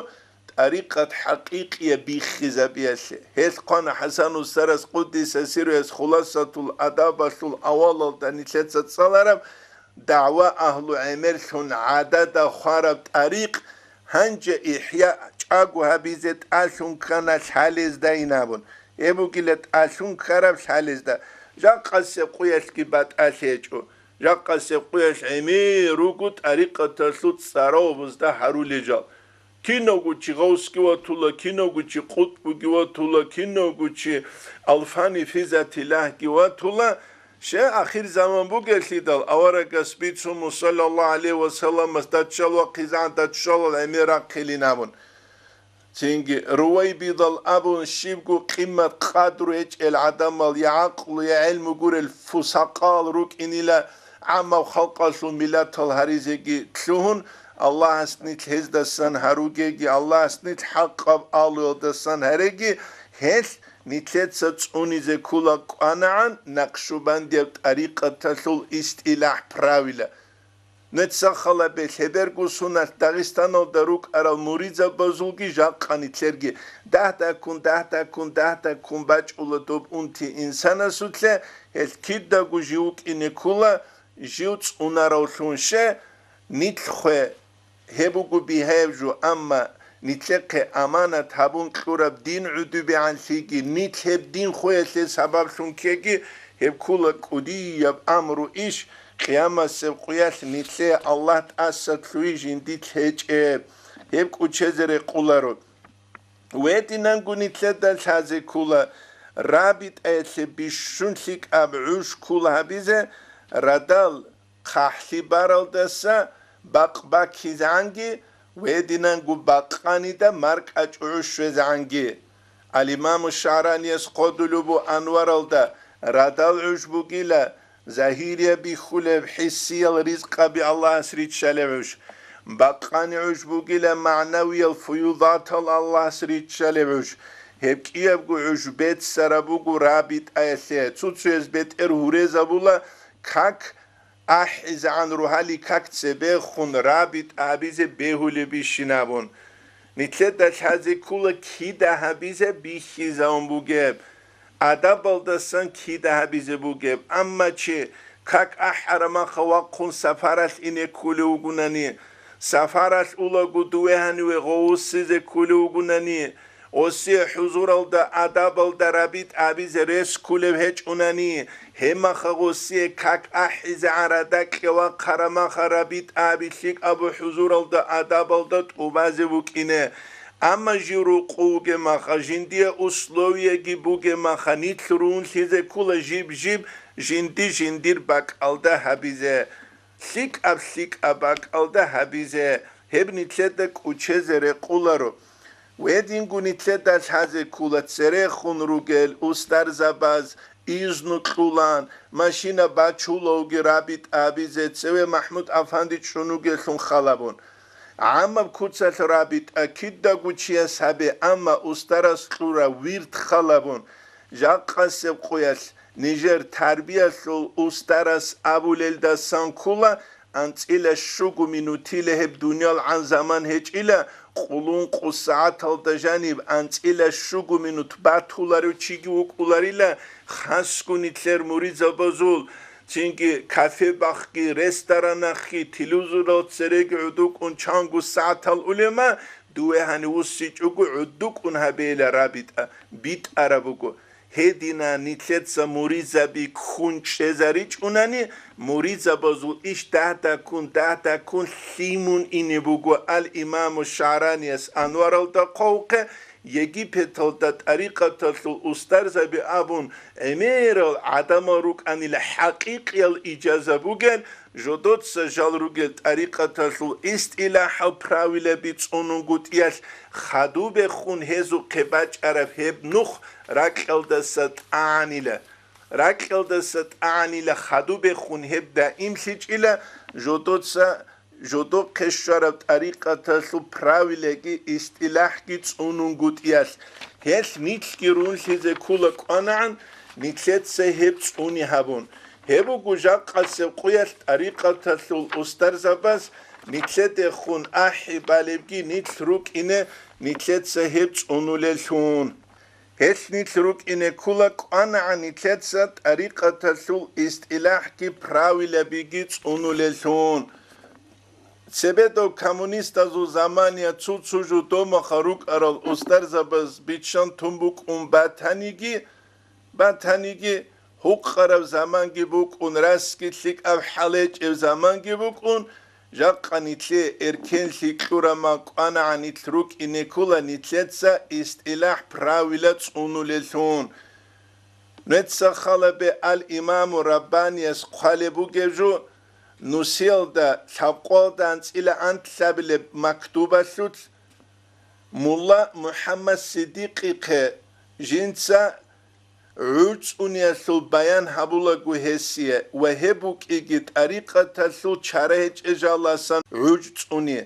тӀарикъат хӀакъикъияб биххизабиялъе. Гьел хъвана ХӀасан устарас, къуддиса сирругьу гьес, Хуласатул Адабалъул авалалда нилъеца цӀалараб, дагӀва агьлу гӀемерлъун гӀадада хвараб тӀарикъ, гьанже ихӀя чӀаго гьабизе тӀалъун ккана лъалездайин абун. Гьеб бугила тӀалъун ккараб лъалезда. Жакъасеб къуялъги батӀалъи гьечӀо. Жакъасеб къуялъ гӀемер руго тӀарикъаталъул цӀаравабазда гьарулел жал. Кинавго чи гъавсги ватула, кинавго чи къутӀбуги ватула, кинавго чи алфани фи затиллагьги ватула. Щай ахир заман бугелъидал, аварагас бицун, саллаллагьу гӀалайгьи ва салламас, даччал вахъизегӀан даччалал гӀемер рахъилин абун. Цинги Рувайбидал абун щибго къимат-къадру гьечӀел гӀадамал, я гӀакълу, я гӀелму гурел фусакъал рукӀинила, гӀаммаб халкъалъул миллатал гьаризеги лъугьун, Аллагьас нилъ гьездасан гьаругеги, Аллагьас нилъ хӀакъаб агьлуялдасан гьареги, гьелъ нилъеца цӀунизе ккола кӀванагӀан накъшубандияб тӀарикъаталъул истилахӀ, правила. Нуца халабе лъеберго суналъ Дагъистаналда рукӀарал муридзабазулги жакъа нилъерги дагь-дагьккун, дагь-дагьккун, дагь-дагьккун бачӀула доб унти инсанасулъе, гьелъ кидаго жив вукӀине ккола, жив цӀунаравлъун. Щай, нилъ хве, гьеб буго бигьаяб жо, амма нилъехъе аманат гьабун кьураб дин гӀодобегӀанлъиги, нилъ гьеб дин хвеялъе сабаблъун ккеги, гьеб ккола кӀудияб амру иш, Къиямасеб къуялъ нилъее Аллагь тӀаса лъугьи жиндилъ гьечӀеб, гьеб кӀучезе рекъоларо. Гьединанго нилъеда лъазе ккола, рабитӀаялъе бищун лъикӀаб гӀуж ккола гьабизе, радал хъахӀлъи баралдаса бакъ баккизегӀанги, гьединанго бакъанида маркӀачӀу гӀуж щвезегӀанги. Ал-Имаму ШагӀранияс хъодулеб бу Анваралда, радал гӀуж бугила, загьирияби бихьулеб хӀиссиял ризкъаби Аллагьас риччалеб гӀуж, бакъани гӀуж бугила, магӀнавиял фуюдатал Аллагьас риччалеб гӀуж. Гьеб кӀиябго гӀуж беццараб буго рабитӀаялъе. Цо-цояз бетӀер гьурезабула, как ахӀизегӀан рогьалил как цебехун рабитӀа гьабизе бегьулеб бищин абун. Нилъеда лъазе ккола кида гьабизе бихьизавун бугеб, адабалдасан кида гьабизе бугеб. Амма чи как ахӀарамаха вахъун сапаралъ ине кколев вугунани, сапаралъ улаго дуве гьаниве гъовусизе кколев вугунани, осие хӀузуралда адабалда рабитӀа гьабизе рес кколев гьечӀунани, гьемаха гъосие как ахӀизегӀан радакье вахъарамаха рабитӀа гьаби лъикӀабу хӀузуралда адабалда тӀубазе букӀине. Амма жив рукъу вугемаха, жиндие условияги бугемаха, нилъ рунлъизе ккола жиб-жиб, жинди-жиндир бакӀалда гьабизе. ЛъикӀаб-лъикӀаб бакӀалда гьабизе, гьеб нилъеда кӀучезе рекъоларо. Гьединго нилъеда лъазе ккола церехун ругел устарзабаз изну кьулан, машина бачулавги рабитӀа гьабизе цеве МахӀмуд-афанди чӀун вугеллъун халабун. ГӀамаб куцалъ рабитӀа кидаго чияс гьабе, амма устарас кьура вирд халабун. Жакъасеб къуялъ нижер тарбиялъул устарас абулелдасан ккола, анцӀила щуго минутила гьеб дуниял гӀан заман гьечӀила, къуллун къо сагӀаталда жаниб анцӀила щуго минут батуларев чиги вукӀуларила, хасго нилъер муридзабазул, цинги кафе-бахги, ресторанахги, телевизорал цереги гӀодукӀун чанго сагӀатал улема, дуве гьанив вуссичӀого гӀодукӀун гьабейила рабитӀа, битӀараб буго. Гьедина нилъеца муридзаби ккун чӀезаричӀунани, муридзабазул иш дагьдаккун, дагьдаккун лъимун ине буго. Ал-Имаму ШагӀранияс Анваралда хъвавухъе, Египеталда тӀарикъаталъул устарзаби абун гӀемерал гӀадамал рукӀанила хӀакъикъиял ижаза бугел, жодоца жал ругел тӀарикъаталъул истилахӀал правилаби цӀунунгутӀиялъ хадубехун гьезухъе бачӀараб гьеб нух ракьалдаса тӀагӀанила. Ракьалдаса тӀагӀанила хадубехун гьеб даимлъичӀила, жодоца, жодохъе щвараб тӀарикъаталъул правилаги истилахӀги цӀунунгутӀиялъ. Гьелъ нилъги рунлъизе ккола кӀванагӀан, нилъеца гьеб цӀуни гьабун. Гьеб буго жакъасеб къуялъ тӀарикъаталъул устарзабаз нилъедехун ахӀи балебги нилъ рукӀине нилъеца гьеб цӀунулеллъун. Гьелъ нилъ рукӀине ккола кӀванагӀан нилъеца тӀарикъаталъул истилахӀги правилабиги цӀунулеллъун. Цебедав коммунистазул замания цо-цо жо домаха рукӀарал устарзабаз биччан тун букӀун батаниги, батаниги, гьукъараб заманги букӀун, расги лъикӀаб хӀалечӀеб заманги букӀун, жакъа нилъее эркенлъи кьураб ман кӀванагӀан нилъ рукӀине ккола нилъеца истилахӀ правила цӀунулеллъун. Нуца халабе ал-Имаму Раббанияс хъвалеб бугеб жо, нусиялда лъабкъоялда анцӀила анлъабилеб мактубалъулъ, мулла МухӀаммад Сиддикъихъе жинца гӀуж цӀуниялъул баян гьабулаго гьесие ва гьеб букӀиги тӀарикъаталъул чара гьечӀеб жаласан гӀуж цӀуни.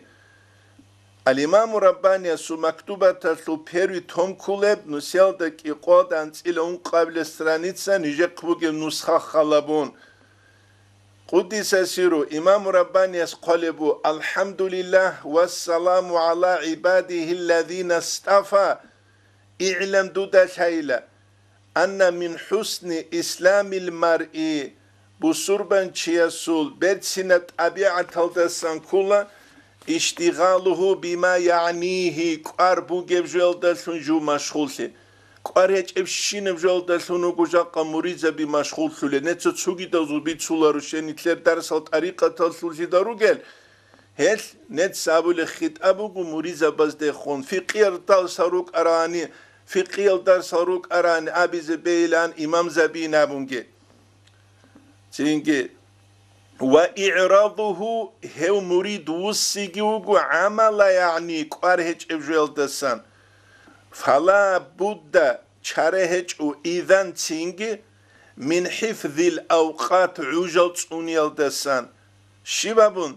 Ал-Имаму Раббаниясул мактубаталъул первый том кколеб, нусиялда кӀикъоялда анцӀила ункъабилеб страница нижехъ бугеб нусха халабун. Къуддиса сирру, Имаму Раббанияс хъвалеб бу: «АлхӀамдулиллагь, вассаламу гӀала гӀибадигьиллазина стафа». ИгӀлам, дуда лъайила, анна мин хӀусни исламил маръи, бусурбанчиясул берцинаб тӀабигӀаталдасан ккола, иштигъалугьу бима ягӀнигьи, кӀвар бугеб жоялдалъун жив машгъуллъи. кӀвар гьечӀебщинаб жоялдалъун вуго жакъа муридзаби машгъуллъулел. Неца цогидазул бицуларо щай нилъер дарсал тӀарикъаталъуллъидал ругел. Гьелъ неца абулеб хитӀаб буго муридзабаздехун, фикъиял дарсал рукӀарани, фикъиял дарсал рукӀарани абизе бегьилан имамзабиин абунги. Цинги, ва игӀрадуху, гьев мурид вуссиги вуго гӀамала, ягӀни кӀвар гьечӀеб жоялдасан. Фала будда, чара гьечӀо, изан цинги, мин хӀифзил авкъат, гӀужал цӀуниялдасан. Щиб абун?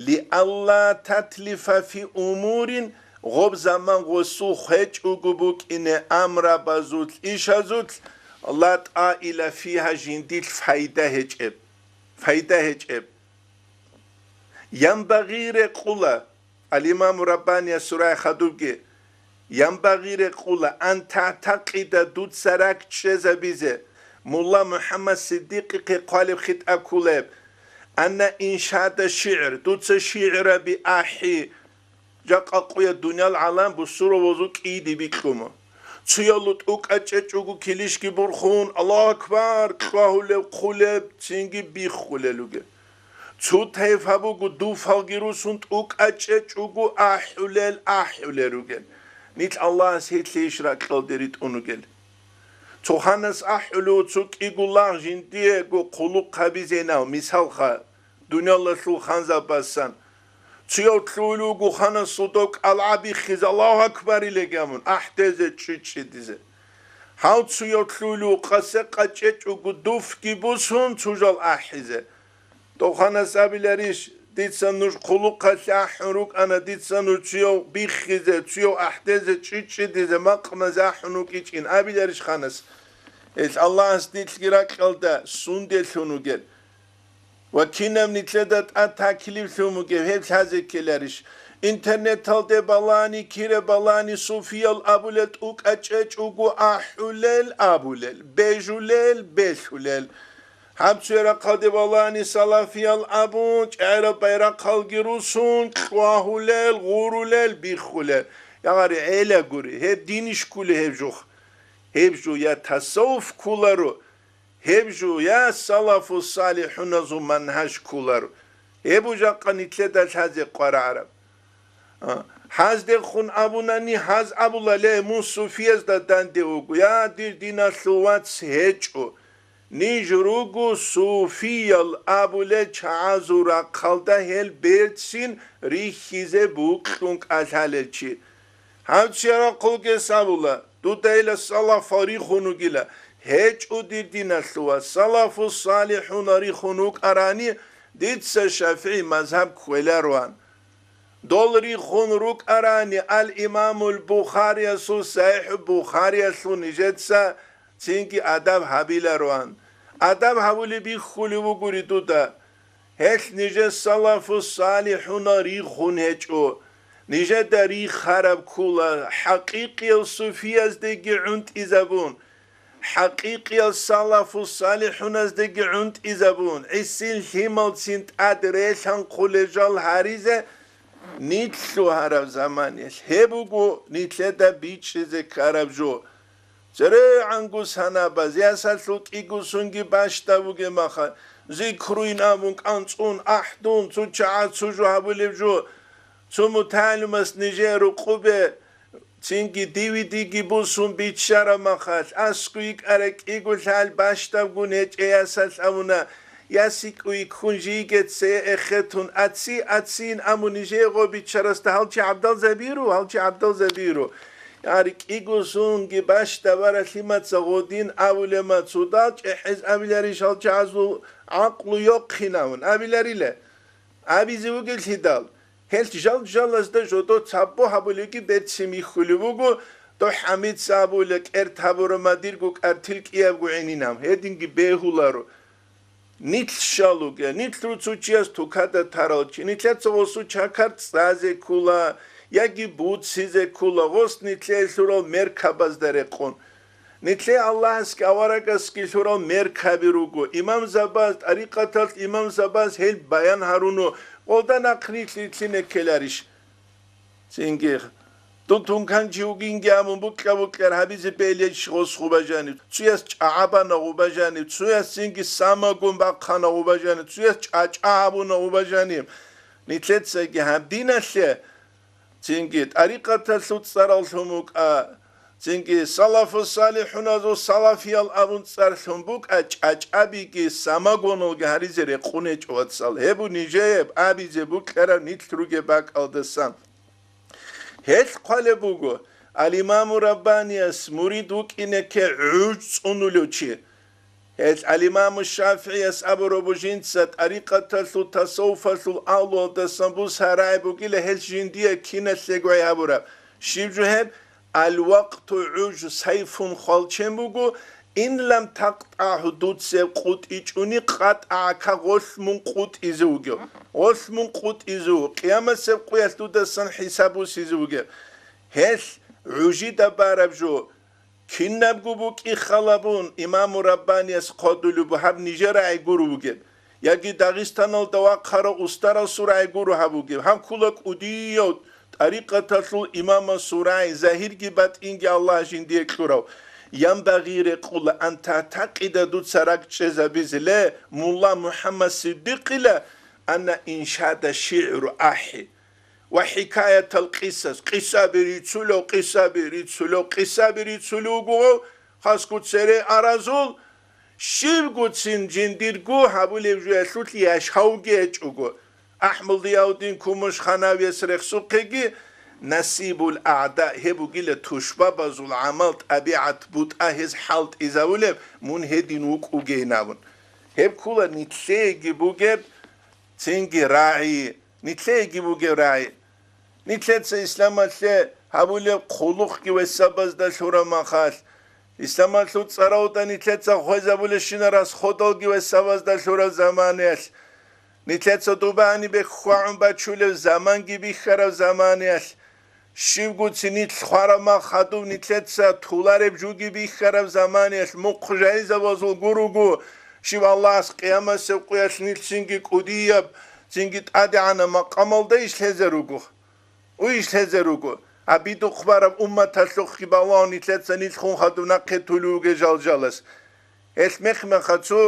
Лиалла татлифа фи умурин, гъоб заман гъосул хвечӀого букӀине амрабазулъ, ишазулъ, ла тӀаила фиха, жиндилъ файда гьечӀеб, файда гьечӀеб. Янбагъи, рекъула, Ал-Имаму Раббания сурай хадубги, янбагъи, рекъула, ан таътакъида, дуца ракӀчӀезабизе, мулла МухӀаммад Сиддикъихъе хъвалеб хитӀаб кколеб, анна иншада шигӀр, дуца шигӀраби ахӀи, жакъа къуя дуниял гӀалам бусурабазул кӀиди бикьума. Цуялу тӀукӀа чӀечӀого килищги бурхун, Аллагьу акбар, кьвагьулеб, хъулеб, цинги биххулел ругел. Цо тайпа буго, дуфалги русун тӀукӀа чӀечӀого ахӀулел, ахӀулел ругел. Нилъ Аллагьас гьелъейищ ракьалде ритӀун ругел? Цо ханас ахӀулев цо кӀиго лагъ жиндиего хъулухъ гьабизейинав, мисалха, дуниялалъул ханзабасан. Цуяв лъугьулев вуго ханасул дов кӀалгӀа биххизе, Аллагьу акбар илеги абун, ахӀдезе, чӀичӀчӀидизе. Гьав цуяв лъугьулев къасе къачӀечӀого дуфги бусун, цо жал ахӀизе. Дов ханас абиларищ, дица нуж хъулухъалъе ахӀун рукӀана, дица нуж цуяв биххизе, цуяв ахӀдезе, чӀичӀчӀидизе, макъназе ахӀун вукӀичӀин абиларищ ханас? Гьелъ Аллагьас нилъги ракьалда сунделъун вугел. Ва кинаб нилъеда тӀад таклифлъун бугеб, гьеб лъазе ккеларищ? Интернеталде балани, кире балани, суфиял абулел тӀукӀа чӀечӀого ахӀулел абулел, бежулел, белъулел. Гьаб цуя рахъалде балани, салафиял абун, чӀегӀераб байрахъалги русун, кьвагьулел, гъурулел, биххулел. Ягъари гӀела гури, гьеб динищ ккули гьеб жух? Гьеб жу я тасаввуф ккуларо, гьеб жо я салафу салихӀуназул мангьаж кколар, гьеб жакъа нилъеда лъазе къварагӀараб. А, гьаздехун абунани, гьаз абула: «Ле, мун суфиязда данде вуго». Я, дир диналъул вац, гьечӀо. Ниж руго суфиял абулел чагӀазул рахъалда гьел берцин рихьизе букьун кӀалъалел чи. Гьав чи рахъулгес абула, дудайила салафал рихун вугила, гьечӀо дир диналъува, салафу салихӀуна рихун вукӀарани, дица ШафигӀи мазгьаб кквелароан. Дол рихун рукӀарани, ал-Имамул Бухариясул СахӀихӀу Бухариялъул нижеца цинги адаб гьабилароан. Адаб гьабулеб биххулев вугури дуда. Гьелъ нижер салафу салихӀуна рихун гьечӀо. Нижеда рихараб ккула, хӀакъикъиял суфияздеги гӀунтӀизабун, хӀакъикъиял салафу салихӀуназдеги гӀунтӀизабун, гӀисин лъималцин тӀад релъанхъулел жал гьаризе нилъ лъугьараб заманалъ. Гьеб буго нилъеда бичӀчӀизе ккараб жо. ЦерегӀангу санабаз, ясалъул кӀигусунги бащдаб бугеб маха, зикруйин абун кӀанцӀун, ахӀдун, цо чагӀаз цо жо гьабулеб жо, цо мутагӀалимас нижее рукъубе, цинги дивидиги бусун биччараб махалъ, аскӀу йикӀарай кӀиго лъал бащдабгун гьечӀей ясалъ абуна, ясикӀу йиккун жийгеце эхетун, аци, ацин абун нижее гъо биччарасда гьалчи гӀабдалзабиру, гьалчи гӀабдалзабиру. Гьар кӀигусунги бащдабара лъимаца гъодин абулема цудал чӀехӀез абиларищ гьал чагӀазул гӀакълу йохъинавун абиларила? Абизе вугеллъидал, гьелъ жал-жалазда жодо цаббо гьабулевги берцин михьулев вуго, дов ХӀамидца абула, кӀерт гьабура мадирго кӀартил кӀиябго гӀининаб, гьединги бегьуларо. Нилъ щалуге, нилъ руцучияс тукада тарал чи, нилъеца гъосу чакар цӀазе ккула, яги буцизе ккула, гъос нилъее лъурал меркабазда рекъон. Нилъее Аллагьасги аварагасги лъурал меркаби руго, имамзабаз, тӀарикъаталъ имамзабаз гьел баян гьаруно, гъолда нахъ нилъ рилълъине ккеларищ? Цинги Дун тунканчи вугинги абун букьа-букьар гьабизе бегьилищ гъос гъуба жанив, цуяс чӀагӀа бана гъуба жанив, цуяс цинги самагун бахъана гъуба жанив, цуяс чӀачӀа гьабуна гъуба жанив. Нилъецаги гьаб диналъе цинги тӀарикъаталъул цӀараллъун букӀа, цинги салафу-салихӀуназул салафиял абун цӀарлъун букӀа, чӀачӀабиги самагоналги гьаризе рекъон гьечӀо, вацал. Гьеб нижее абизе букьараб нилъ ругеб бакӀалдасан. Гьелъ хъвалеб буго, ал-Имаму Раббанияс мурид вукӀине кке гӀуж цӀунулев чи. Гьелъ ал-Имаму ШафигӀияс абураб бу жинца тӀарикъаталъул, тасаввуфалъул агьлуялдасан бусарай бугила гьелъ жиндие киналъего гьабураб. Щиб жо гьеб? Ал-вакъту гӀуж сайфун хвалчен буго, ин лам такътӀагьу, дуцеб къутӀичӀуни, къатӀагӀака, гъолъ мун къутӀизе вугев. Гъолъ мун къутӀизе вуго, къиямасеб къуялъ дудасан хӀисаб бусизе вугев. Гьелъ гӀужида бараб жо, кинабго букӀи халабун, Имаму Раббанияс хъодулеб гьаб нижер рагӀи гуро бугеб, яги Дагъистаналда вахъарав устарасул рагӀи гуро гьаб бугеб, гьаб ккола кӀудияв тӀарикъаталъул имамасул рагӀи, загьирги батӀинги Аллагь жиндие кьурав. Янбагъи, рекъула, ан татакъида, дуца ракӀчӀезабизе, ле, мулла МухӀаммад Сиддикъила, анна иншада шигӀру ахӀи. Ва хӀикаятал къисас, къисаби рицулев, къисаби рицулев, къисаби рицулев вуго, хасго цере аразул, щибгоцин жиндирго гьабулеб жуялъулъ яшавги гьечӀого. АхӀмад Зияуддин Кумушханавияс рехсухъеги, насибул агӀда, гьеб бугила тушбабазул гӀамал, тӀабигӀат, бутӀа гьез хӀалтӀизавулеб, мун гьедин вукӀугейин абун. Гьеб ккола нилъееги бугеб цинги рагӀи. Нилъееги бугеб рагӀи. Нилъеца исламалъе гьабулеб хъулухъги весабазда лъураб махалъ, исламалъул цӀаравда нилъеца хвезабулебщинаб расходалги весабазда лъураб заманаялъ, нилъеца дубани беххвагӀун бачулеб заманги бихьараб заманаялъ, щибгоцин нилъ хвараб мах гьадуб нилъеца тулареб жуги бихьараб заманаялъ мухъ жайзабазул гуруго, щиб Аллагьас къиямасеб къуялъ нилъ цинги кӀудияб, цинги тӀадегӀанаб макъамалда иш лъезе руго? Уй иш лъезе руго? Гьаб бидухъ бараб умматалъухъги балагьун нилъеца нилъ хун хадуб нахъе тулев вугел жалжалас. Гьелъ мех-меха цо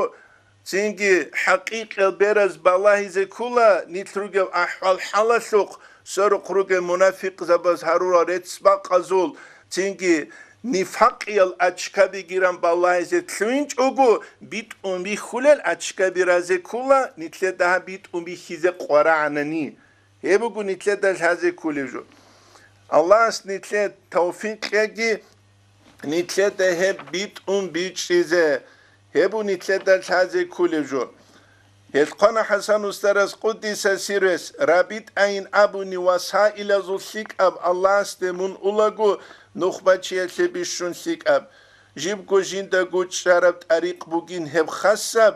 цинги хӀакъикъиял бераз балагьизе ккола, нилъ ругеб ахӀвал-хӀалалъухъ, сверухъ ругел мунафикъзабаз гьарурал рецц-бакъазул, цинги нифакъиял ачкаби гиран балагьизе лъугьинчӀого, битӀун бихьулел ачкаби разе ккола, нилъеда гьаб битӀун бихьизе къварагӀанани. Гьеб буго нилъеда лъазе кколеб жо. Аллагьас нилъее тавфикъ кьеги, нилъеда гьеб битӀун бичӀчӀизе, гьеб буго нилъеда лъазе кколеб жо. Гьелъ хъвана ХӀасан устарас къуддиса сирругьу, рабитӀайин абуни васаилазул лъикӀаб Аллагьасде мун улаго, нухбачиялъе бищун лъикӀаб, жибго жиндаго чӀараб тӀарикъ бугин гьеб хасаб,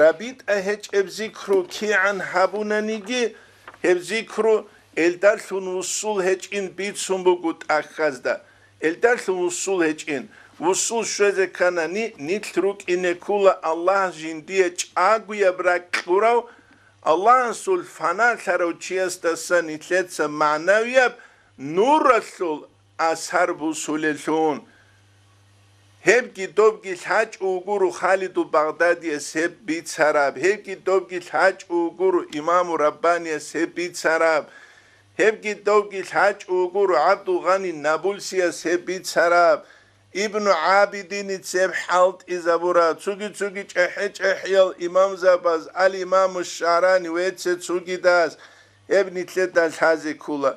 рабитӀа гьечӀеб зикру кигӀан гьабунаниги, гьеб зикру элдалъун вуссул гьечӀин бицун буго тӀахьазда. Элдалъун вуссул гьечӀин, вуссул щвезе кканани, нилъ рукӀине ккула Аллагьас жиндие чӀагояб ракь кьурав, Аллагьасул фаналъарав чиясдаса нилъеца магӀнавияб нуралъул асар бусулелъун. Гьебги добги лъачӀо вугуро Халиду Багъдадияс гьеб бицараб, гьебги добги лъачӀо вугуро Имаму Раббанияс гьеб бицараб, гьебги добги лъачӀо вугуро ГӀабдулгъани Набулсияс гьеб бицараб, Ибну ГӀабидиница гьеб хӀалтӀизабураб, цоги-цоги чӀехӀе-чӀехӀиял имамзабаз, ал-Имаму ШагӀрани ва цо-цогидаз, гьеб нилъеда лъазе ккула.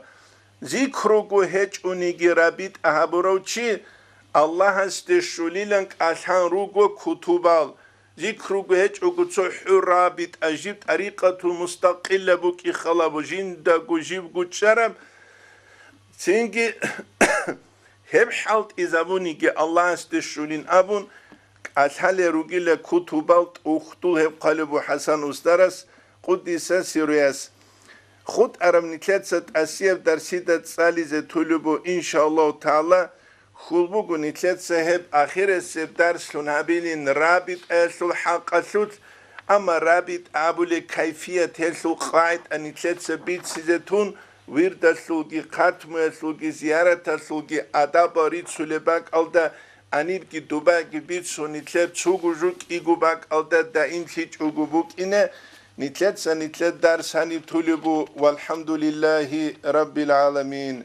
Зикруго гьечӀониги рабитӀа гьабурав чи Аллагьасде щулилан кӀалъан руго кутубал. Зикруго гьечӀого цо хӀур рабитӀа жиб тӀарикъатул мустакъилла букӀи халабу жиндаго жибго чӀараб. Цинги гьеб хӀалтӀизабуниги Аллагьасде щулин абун, кӀалъалел ругила кутубал тӀухьдул гьеб хъалибу ХӀасан устарас, къуддиса сирругьуяс. ХутӀараб нилъеца тӀасияб дарсида цӀализе тулеб бу, иншааллагьу тагӀала, хьул буго нилъеца гьеб ахирисеб дарслъун гьабилин рабитӀаялъул хӀакъалъулъ, амма рабитӀа абулеб кайфият, гьелъул къагӀида нилъеца бицизе тун, Вирдалъулги, хатмуялъулги, зияраталъулги адабал рицулеб бакӀалда, гьанибги дубаги бицун, нилъер цугу жукӀиго бакӀалда даимлъичӀого букӀине, нилъеца нилъер дарс гьаниб тулеб бу, валхӀамдулиллагьи раббил гӀаламин.